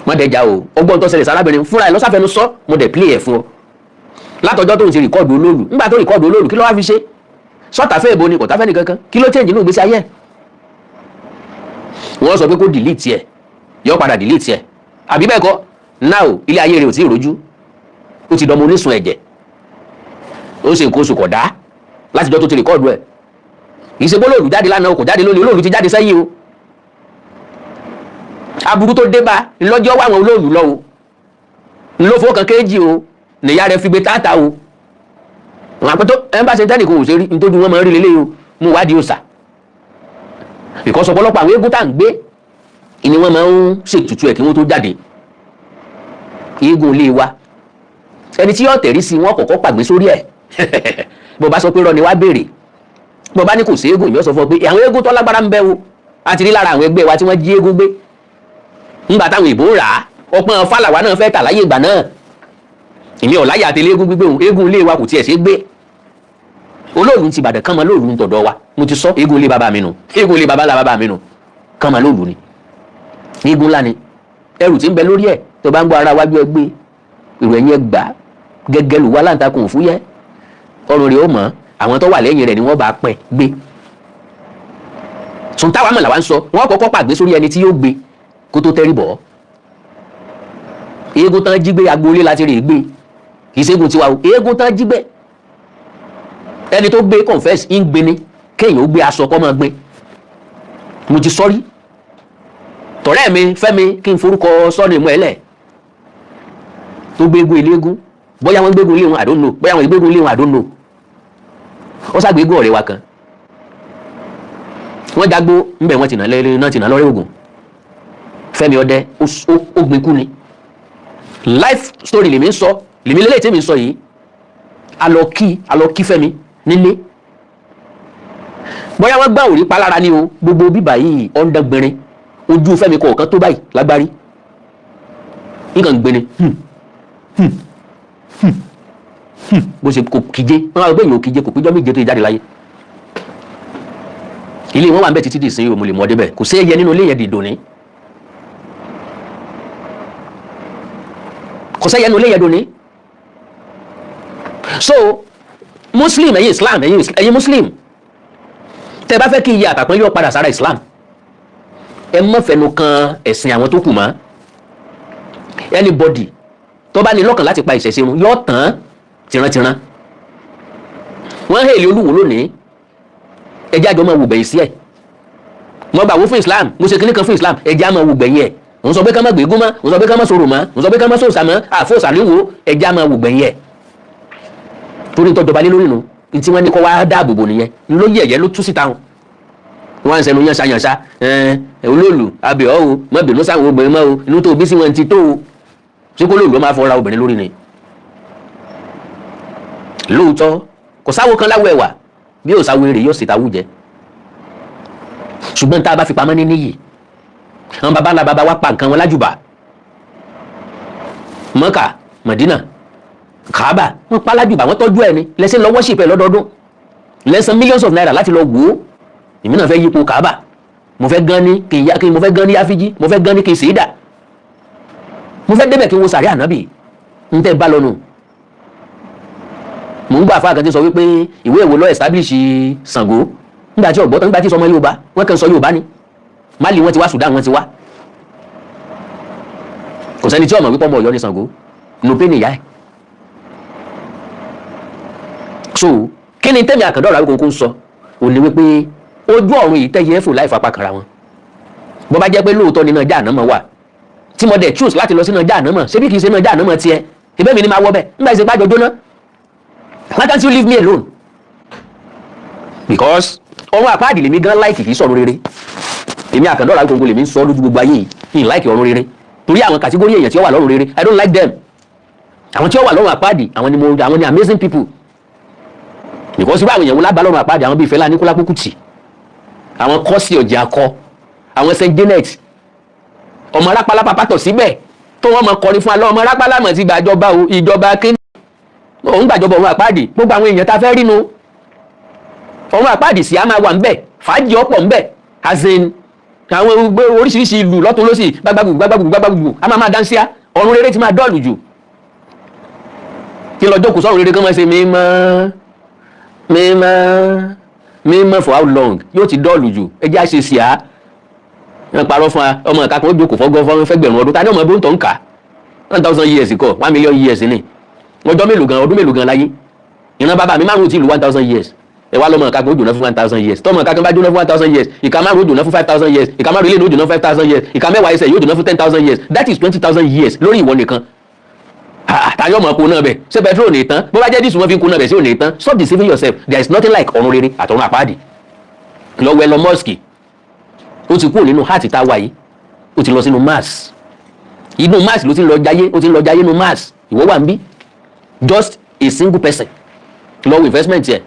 wọ́n dẹja o. Ọgbọ́n tó ṣẹlẹ̀ sárábìnrin fúnra ẹ̀ lọ́sàfẹ́nu sọ, mo dẹ̀ play ẹ̀ fún ọ látọjọ́ tó ń ṣe record olóòlù. Nígbà tó record olóòlù, kí ló wá fi ṣe? Sọ́tàfẹ́ ìbò ni kò táfẹ́ nìkankan. Kí ló change inú ìgbésí ayé ẹ̀? Wọ́n sọ pé kó delete ẹ̀, yọ padà delete ẹ̀, àbí bẹ́ẹ̀ kọ́? Now, ilé ayé rẹ̀ ò tí ì rojú. Ó ti dọmọ onísun ẹ̀jẹ̀, ó ṣe nǹkan oṣù kọ̀ dá látijọ́ tó ti record ẹ̀. Kì í ṣe bó lóòlù jáde lánàá o, kò jáde lónìí, olóòlù ti jáde sẹ́yìn o. Aburú tó dé bá lọ́jọ́ wà, àwọn olóòlù lọ o, ńlọ́fọ́ kan kéjì o, nìyá rẹ̀ fi gbé táàtà o. Àwọn àpótó ẹ̀ ń bá ṣe tẹ́nìkan ò ṣe rí nítorí wọ́n máa ń rí lélẹ́yìí o. Mú wádìí òòsà, because ọ̀pọ̀lọpọ̀ àwọn eégún tá à ń gbé ni wọ́n máa ń ṣètùtù ẹ̀ kí wọ́n tó jáde. Eégún ilé wa, ẹni tí yóò tẹ̀rí sí wọn kọ̀kọ́ pàgbé sórí ẹ̀. Bó bá sọ pé rọ ni wá béèrè, bó bá ní kò sí eégún, ìyọ́ sọ fún ọ pé àwọn eégún tó lágbára ń bẹ wo. A ti rí lára àwọn ẹgbẹ́ wa tí wọ́n jí eégún gbé ńgbà táwọn ìbò rà á. Ọpọ́n fàlàwà náà fẹ́ tà láyé ìgbà náà. Èmi ọ̀láyà àtẹlé eégún gbígbé òun. Eégún ilé wa kò tiẹ̀ ṣe é gbé. Olóòlù ti Ìbàdàn kán mọ lóòlù ń tọ̀dọ̀ wa. Mo ti sọ, eégún ilé bàbá mi nù, eégún ilé bàbá ńlá bàbá mi nù, kán mọ lóòlù ni. Eégún ńlá ni. Ẹrù tí ń bẹ lórí ẹ̀, tó bá ń gbọ́ ara wájú ẹ gbé èrò ẹ̀yìn ẹ gbà gẹ́gẹ́ lù wá láǹtakùn òfúyẹ́, ọrùn rẹ̀ ó mọ̀. Àwọn tó wà lẹ́yìn rẹ̀ ni wọ́n bá pẹ́ gbé sùn. Táwa mọ̀ làwa ń sọ, wọ́n kọ́kọ́ pàgbé sórí ẹni tí yóò gbé kó tó tẹ́rì bọ̀. Eégún tán jí gbé, agboolé láti rè gbé, kì í ṣe tiwa o. Eégún tán jí gbé, ẹni tó gbé confess ń gbé ni. Kéèyàn ó gbé aṣọ kọ́ máa gbé. Mo ti sọ́rí tọ̀rẹ́ mi Fẹ́mi, kí n forúkọ sọ́ọ̀nù ìmọ̀ ẹ̀lẹ̀ tó gbé eégún eléégún. Bóyá wọ́n gbégun ilé wọn, I don't know. Bóyá wọ́n gbégun ilé wọn, I don't know. Ó ṣàgbé eégún ọ̀rẹ́ wa kan, wọ́n jágbó ńbẹ̀, wọ́n ti nà lẹ́rẹ́ náà, ti nà lọ́rẹ́ ògùn. Fẹ́mi ọdẹ ó gbin kú ni. Life story lèmi ń sọ, lèmi lélẹ́yìí tèmi ń sọ yìí. Alọ kí Fẹ́mi nílé. Bóyá wọ́n gbá òrí palára ní o, gbogbo bíbà yìí ọ̀ndàgbìnrin ojú Fẹ́mi kọ̀ọ̀kan tó báyìí lágbárí nǹkan gbéni bó ṣe kò kíje. Wọn wá gbé èèyàn ò kíje, kò péjọ 7 tó jáde láyé. Ilé wọn wà ń bẹ títí di ìsinyìí. Mo lè mọ débẹ̀, kò sí ẹyẹ nínú ilé yẹn dìdò ní, kò sẹ́yẹ nínú ilé yẹn dòní. So Muslim, ẹ̀yin Islam, ẹ̀yin Muslim, Tẹ́ bá fẹ́ kí iye àtàpọ́n yóò padà sára Islam, ẹ má fẹnu kan ẹ̀sìn àwọn tó kù mọ́. Anybody tó bá ní lọ́kàn láti pa ìṣẹ̀ṣe run yóò tán tìrantìran. Wọ́n hèlè Olúwo lónìí, ẹjẹ́ àjọ máa wò gbẹ̀yìn sí ẹ̀. Mo gbà wó fún Islam, mo ṣe kinní kan fún Islam, ẹjẹ́ á máa wò gbẹ̀yìn ẹ̀. Òun sọ pé ká má gbégún mọ́, òun sọ pé ká má sọ̀rọ̀ mọ́, òun sọ pé ká má sòsà mọ́, àfọ̀sà níwò. Ẹjẹ́ á máa wò gbẹ̀yìn ẹ̀, torí tó jọba lé lórí nu ní tí wọ́n ní kó wá dáàbò bò nìyẹn. Ló yẹ̀yẹ́ ló tú síta wọn. Wọ́n á ń sẹnu yánṣá yánṣá. Ẹ olóòlù abẹ́ ọ́ o, má bínú sáwọn obìnrin mọ́ o, inú tó bí sí wọn ti tó o. Ṣé kó lóòlù ó máa fọra obìnrin lórí ni? Lóòótọ́, kò sáwo kan láwọ ẹ̀wà bí yóò sáwo èrè yóò sì ta wújẹ, ṣùgbọ́n tá a bá fi pamọ́ ní níyì, àwọn baba ńlá baba wa pa nǹkan wọn lájùbà. Mọ́kà, Mọ̀dínà, Kaaba, wọ́n pa lájùbà, wọ́n tọ́jú ẹ̀ ní lẹ́sìn lọ worship ẹ̀ lọ́dọọdún, lẹ́sàn millions of naira láti lọ wò ó. Èmi náà fẹ́ yípo Kaaba, mo fẹ́ gan ní kí n yá kí mo fẹ́ gan ní yáfíjí, mo fẹ́ gan ní kí n sèédà, mo fẹ́ débẹ̀ kí n wo sàrí ànábì. Ń tẹ́ bá lọ́nu, mò ń gbà fún àkàntì sọ wípé ìwé ìwò lọ establish Ṣàngó nígbà tí ọ̀gbọ́n, nígbà tí sọmọ Yorùbá, wọ́n kàn sọ Yorùbá ni. Mali wọ́n ti wá, Sudan wọ́n ti wá. Kò sẹ́ni tí ọmọ wípé ọmọ Ọ̀yọ́ ni Ṣàngó nùpé nìyá ẹ̀. So kí ni tẹ́mi àkàndọ̀rọ̀ Awíkonko ń sọ ò ní wípé ojú ọ̀run yìí tẹ́yẹ fò láì fapá kanra wọn. Bó bá jẹ́ pé lóòótọ́ nínú Jáànámọ̀ wà, tí mo dẹ̀ choose láti lọ sínú Jáànámọ̀, ṣebí kìí ṣe náà Jáànámọ̀ tiẹ̀ ìbẹ́ mi ni máa wọ bẹ́ẹ̀ nígbà ìṣèpá jọ jóná? Why can't you leave me alone? Because ọ̀run àpáàdì lèmi gan like, kìí sọ̀rọ̀ rere. Èmi àkàndọ̀rọ̀ Awíkonko lèmi ń sọ lójú gbogbo ayé yìí ní like ọ̀run rere, torí àwọn category èèyàn tí ó wà lọ́run rere, I don't like them. Àwọn tí ó wà lọ́run àpáàdì, àwọn ni mo, àwọn ni amazing people, because irú àwọn èèyàn wo lábàá lọ́run àpáàdì? Àwọn bíi Fẹlá Aníkúlápó Kútì, àwọn Kọ́sì Ọ̀jẹ̀ Akọ, àwọn Saint Janet, ọmọ Rápálá pàpàtọ̀ síbẹ̀ tó wọ́n mọ kọrin fún alọ́ ọmọ Rápálá mọ̀ sí gbàjọba o, ìjọba kí òun gbàjọba ọ̀run àpáàdì. Gbogbo àwọn èèyàn tá a fẹ́ rínu ọ̀run àpáàdì sí á máa wà ńbẹ̀, fàájì ọ̀pọ̀ ńbẹ̀, as in àwọn oríṣiríṣi ìlú lọ́tún lọ́sì, gbàgbàgbù gbàgbàgbù gbàgbàgbù, a máa máa dáńsíá. Ọ̀run rere ti máa dọ́ọ̀lù jù kí lọ jókòó sọ̀run rere kí wọ́n ṣe mímọ́ mímọ́ mímọ́ for how long? Yóò ti dọ́ọ̀lù jù. Ẹ jẹ́ àṣẹ sí a ẹ parọ́ fún wa. Ọmọ ìka kan ó jókòó fọ́gọ́ fọ́n fẹ́gbẹ̀rún ọdún, ta ni ọmọ ẹbí ń tọ́ ń kà? 1,000 years kọ́, 1 million years ni. Ọjọ́ mélòó gan, ọdún mélòó gan láyé? Ìran bàbá mi márùn-ún ti lu 1,000 years. Ẹ wá lọ́mọ ìka kan ó jóná fún 1,000 years. Tọ́mọ ìka kan bá jóná fún 1,000 years, ìka márùn-ún ó jóná fún 5,000 years, ìka márùn-ún ilé ní ó jóná fún 5,000 years, ìka mẹ́wàá ẹsẹ̀ yóò jóná fún 10,000 years. That is 20,000 years lórí ìwọ nìkan. Tàyọ̀ ọmọ kó náà bẹ̀ ṣé petrol ní tán? Bó bá jẹ́ diesel wọn fi kó náà bẹ̀ sí ò ní tán. Stop deceiving yourself. There is nothing like ọ̀run rere àtọ̀run àpáàdì. Lọ́wọ́ Elon Musk, ó ti kúrò nínú heart tá a wà yìí, ó ti lọ sínú Mars. Inú Mars ló ti ń lọ jayé, ó ti ń lọ jayé inú Mars. Ìwọ wà ń bí, just a single person lọ́wọ́ investment yẹ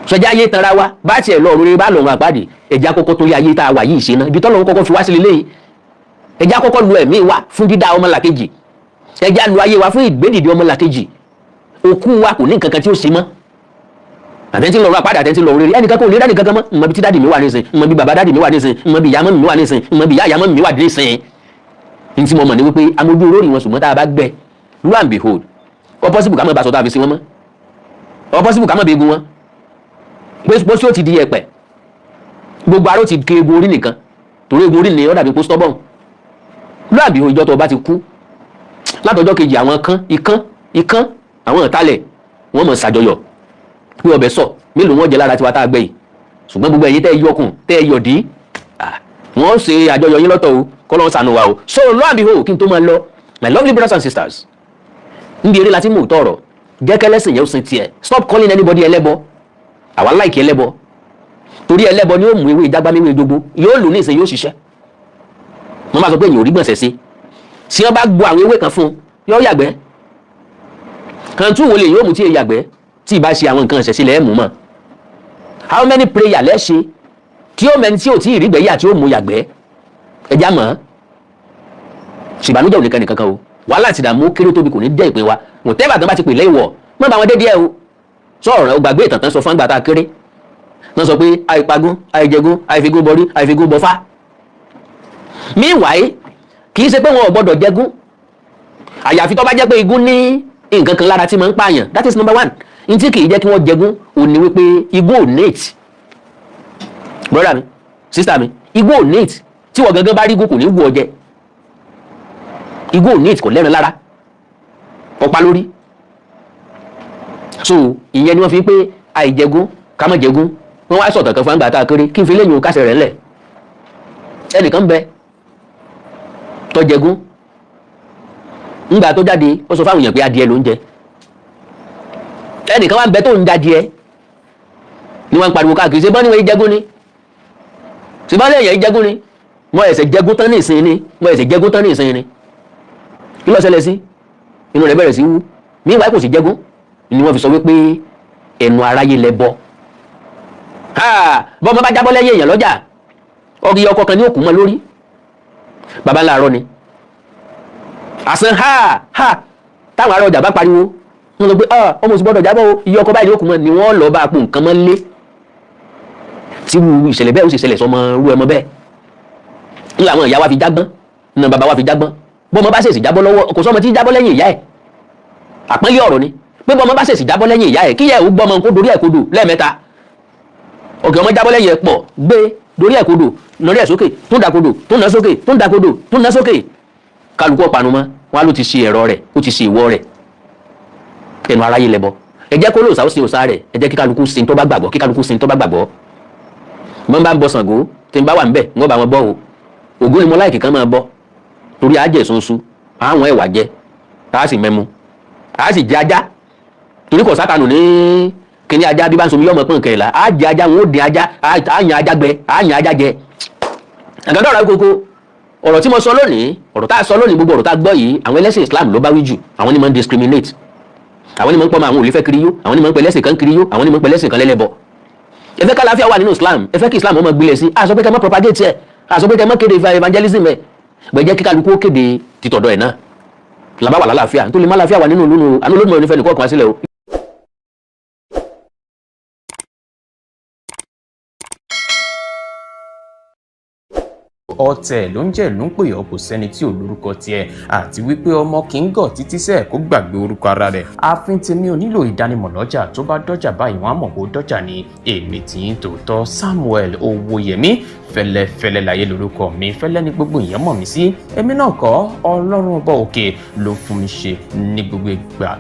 sọjá ayé tanra wa. Bá tiẹ̀ lọ ọ̀run rere, bá lọ́run àpáàdì, ẹ̀já kọ́kọ́ tó lé ayé tá a wà yìí ṣe ná. Ibi tọ́lọ́run kọ́kọ́ fi wá sílé léyìí, ẹ̀já kọ́kọ́ lu ẹ̀mí wa fún dídá ọmọlàkejì, ẹ̀já lu ayé wa fún ìgbédìde ọmọlàkejì. Òkú wa kò ní nǹkan kan tí ó ṣe mọ́. Àtẹ̀ntì lọ́run àpáàdì, àtẹ̀ntì lọ́run rere, ẹnìkan kò ní rẹ́nìkan kan mọ́. Mọ bí tí daddy mi wà nísìn, mọ bí bàbá daddy mi wà nísìn, mọ bí ìyá mọ́ mi wà nísìn, mọ bí ìyá ìyá mọ́ mi wà nísìn. Ní tí mo mọ̀ ní wípé amójú olórí wọn, ṣùgbọ́n tá a bá gbẹ, lo and behold, ó possible ká má bá aṣọ tá a fi sí wọn mọ́, ó possible ká má bẹ egun wọn pé pósí ó ti di ẹ̀pẹ̀, gbogbo aró ti ké egun orí nìkan, torí egun orí ni ó dàbí pósítọ́ bọ̀n. Lo and behold, ìjọ tó o bá ti kú, látọjọ́ kejì, àwọn kan ikán ikán, àwọn ìtalẹ̀ wọ́n mọ̀ ṣàjọyọ̀ pé ọbẹ̀ sọ mélòó wọn jẹ lára tiwa tá a gbẹ yìí. Ṣùgbọ́n gbogbo ẹ̀yin tẹ́ ẹ yọkùn, tẹ́ ẹ yọ̀dí, wọ́n ṣe àjọyọ̀ yín lọ́tọ̀ o. Kọ́ lọ́n ṣàánú wa o. So lo and behold, kí n tó máa lọ, my lovely brothers and sisters, níbi eré láti mú òótọ́ ọ̀rọ̀. Jẹ́ kẹ́lẹ́sìn yẹn ó sin tiẹ̀. Stop calling anybody ẹlẹ́bọ. Àwa like ẹlẹ́bọ, torí ẹlẹ́bọ ni ó mú ewé ìjágbáméwé gbogbo yóò lò ní ìsìn, yóò ṣiṣẹ́. Wọ́n máa sọ pé èèyàn ò rí gbọ̀nsẹ̀ sí tí wọ́n bá gbọ́ àwọn ewé kan fún un, yóò yàgbẹ́ kan tún wọlé, yóò mú tí èyí yàgbẹ́ tí ì bá ṣe àwọn nǹkan ìṣẹ̀ṣẹ̀ lẹ́ẹ̀ mú mọ́. How many prayer lẹ́ṣe tí ó mẹni tí ò tí ì rí gbẹ̀yà tí ó mú yàgbẹ́? Ẹja mọ́ ṣìbànújẹ́ ò ní kan nìkan kan o. Wàhálà àti ìdààmú kéré tóbi kò ní jẹ́ ìpín wa. Wọ́n tẹ́ bàtàn bá ti pè lẹ́wọ̀, má bá wọn dé díẹ̀ o. Sọ̀rọ̀ o, gbàgbé ìtàn tán sọ fún àgbà tá a kéré. Wọ́n sọ pé àìpagún, àìjẹgún, àìfigún bọrí, àìfigún bọfá. Meanwhile, kì í ṣe pé wọn ò gbọdọ̀ jẹgún, àyàfi tó bá jẹ́ pé igún ní nǹkan kan lára tí máa ń pààyàn. That is number one. Ní tí kì í jẹ́ kí wọ́n jẹgún ò ní wípé igbó ò neat. Brother mi, sister mi, igbó ò neat. Tí wọ́n gangan bá rí igbó, kò ní wù ọ jẹ. Igbó ò neat, kò lẹ́ran lára, ọ̀pá lórí. So ìyẹn ni wọ́n fi ń pé àìjẹgún, ká má jẹgún. Wọ́n wá sọ̀tàn kan fún àgbà tá a kéré, kí n fi léyìn o kásẹ̀ rẹ̀ ńlẹ̀. Ẹnìkan bẹ tó jẹgún. Ńgbà tó jáde, ó sọ fáwọn èèyàn pé adìẹ ló ń jẹ. Ẹnìkan wá ń bẹ tó ń jadìẹ ni wọ́n ń pariwo káàkiri, ṣe bọ́n ní wọ́n jẹgún ni, ṣe bọ́n lẹ́yìn jẹgún ni, wọ́n ẹ̀sẹ̀ jẹgún tán ní ìsìn ni, wọ́n ẹ̀sẹ̀ jẹgún tán ní ìsìn ni. Kí ló ṣẹlẹ̀ sí? Inú rẹ̀ bẹ̀rẹ̀ sí wú. Míwáyé kò sì jẹgún ni wọ́n fi sọ wípé ẹnu aráyé lẹ bọ́. Bọ́mọ bá jábọ́ lẹ́yìn èèyàn lọ́jà, ọgì ọkọ kan ní òkú mọ́ lórí. Baba ńlá arọ ni àsán. Ha ha, táwọn ará ọjà bá pariwo, wọ́n sọ pé ọmọ òsì gbọ́dọ̀ jábọ́ o, iye ọkọ báyìí ní òkú mọ́ ni. Wọ́n lọ bá a po nǹkan mọ́ lé tí irú ìṣẹ̀lẹ̀ bẹ́ẹ̀ ó sì ṣẹlẹ̀ sọmọ irú ẹmọ bẹ́ẹ̀. Ńlá àwọn ìyá wa fi jágbọ́n ní bàbá wa fi jágbọ́n. Bọ́mọ bá ṣèṣì jábọ́ lọ́wọ́, kò sọ́mọ tí jábọ́ lẹ́yìn ìyá ẹ̀. Àpọ́nlé ọ̀rọ̀ ni pé bọ́mọ bá ṣèṣì jábọ́ lẹ́yìn ìyá ẹ̀, kí ìyá ẹ̀ ó gbọ́mọ kó dorí ẹ̀ kodò lẹ́ẹ̀mẹ́ta. Òkè ọmọ jábọ́ lẹ́yìn ẹ̀ pọ̀, gbé dorí ẹ̀ kodò, lórí ẹ̀ sókè, tún dà kodò, tún nà sókè, tún dà kodò, tún nà sókè. Kálukú ọ̀panu mọ́ wọn á ló ti ṣe ẹ̀rọ rẹ̀, ó ti ṣe ìwọ rẹ̀. Ẹnu aráyé lẹ́bọ. Ẹ jẹ́ kó lóòsà ó sin òòsà rẹ̀. Ẹ jẹ́ kí kálukú sin tó bá gbàgbọ́, kí kálukú sin tó bá gbàgbọ́. Mọ́ bá ń bọ Ṣàngó, tí n bá wà ń bẹ̀, ń bá wọn bọ́ o. Ògún ni mo láìkì kan máa bọ́, torí àjẹ́ sunsun, àwọn ẹ̀wà jẹ, tá a sì mẹ́mu, tá a sì jẹ ajá, torí kò sátánù ní kíní ajá bí bá ń somi yọmọ pọ́n kẹrìnlá. Á jẹ ajá, wọn ó dín ajá, á yan ajá gbẹ, á yan ajá jẹ. Àgàdọ́ ọ̀rọ̀ kókó ọ̀rọ̀ tí mo sọ lónìí, ọ̀rọ̀ tá a sọ lónìí, gbogbo ọ̀rọ̀ tá a gbọ́ yìí, àwọn ẹlẹ́sìn Islam ló bá wí jù. Àwọn ni máa ń discriminate, àwọn ni máa ń pọ́ mọ́ àwọn olùfẹ́ kiri yó, àwọn ni máa ń pẹ́ lẹ́sìn kan kiri yó, àwọn ni máa ń pẹ́ lẹ́sìn kan lẹ́lẹ́bọ. Ẹ fẹ́ kálàáfíà wà nínú Islam, ẹ fẹ́ kí Islam ó máa gbilẹ̀ sí. A sọ pé kẹ́ má propagate ẹ̀, a sọ pé kẹ́ má kéde evangelism ẹ̀ gbẹ. Jẹ́ kí kálukú ó kéde títọ̀dọ̀ ẹ̀ náà làbá wà lálàáfíà, nítorí má láàfíà wà nínú ìlú nù. Àánú Olódùmarè onífẹ́ nìkan kan sílẹ̀ o. Ọ̀tẹ̀ ló ń jẹ́ ló ń pè ọ́, kò sẹ́ni tí ò lórúkọ tiẹ̀, àti wípé ọmọ kì í gọ̀ títí sẹ́ẹ̀ kó gbàgbé orúkọ ara rẹ̀. Ààfin tèmi ò nílò ìdánimọ̀ lọ́jà, tó bá dọ́jà báyìí, wọ́n á mọ̀ kó dọ́jà ni. Èmi tí ń tòótọ́, Samuel Owóyẹmí Fẹ́lẹ́fẹ́lẹ́ láyé lórúkọ mi. Fẹ́lẹ́ ní gbogbo èèyàn mọ̀ mí sí. Èmi náà kọ́, Ọlọ́run ọba òkè ló fún mi ṣe ní gbogbo ìgbà.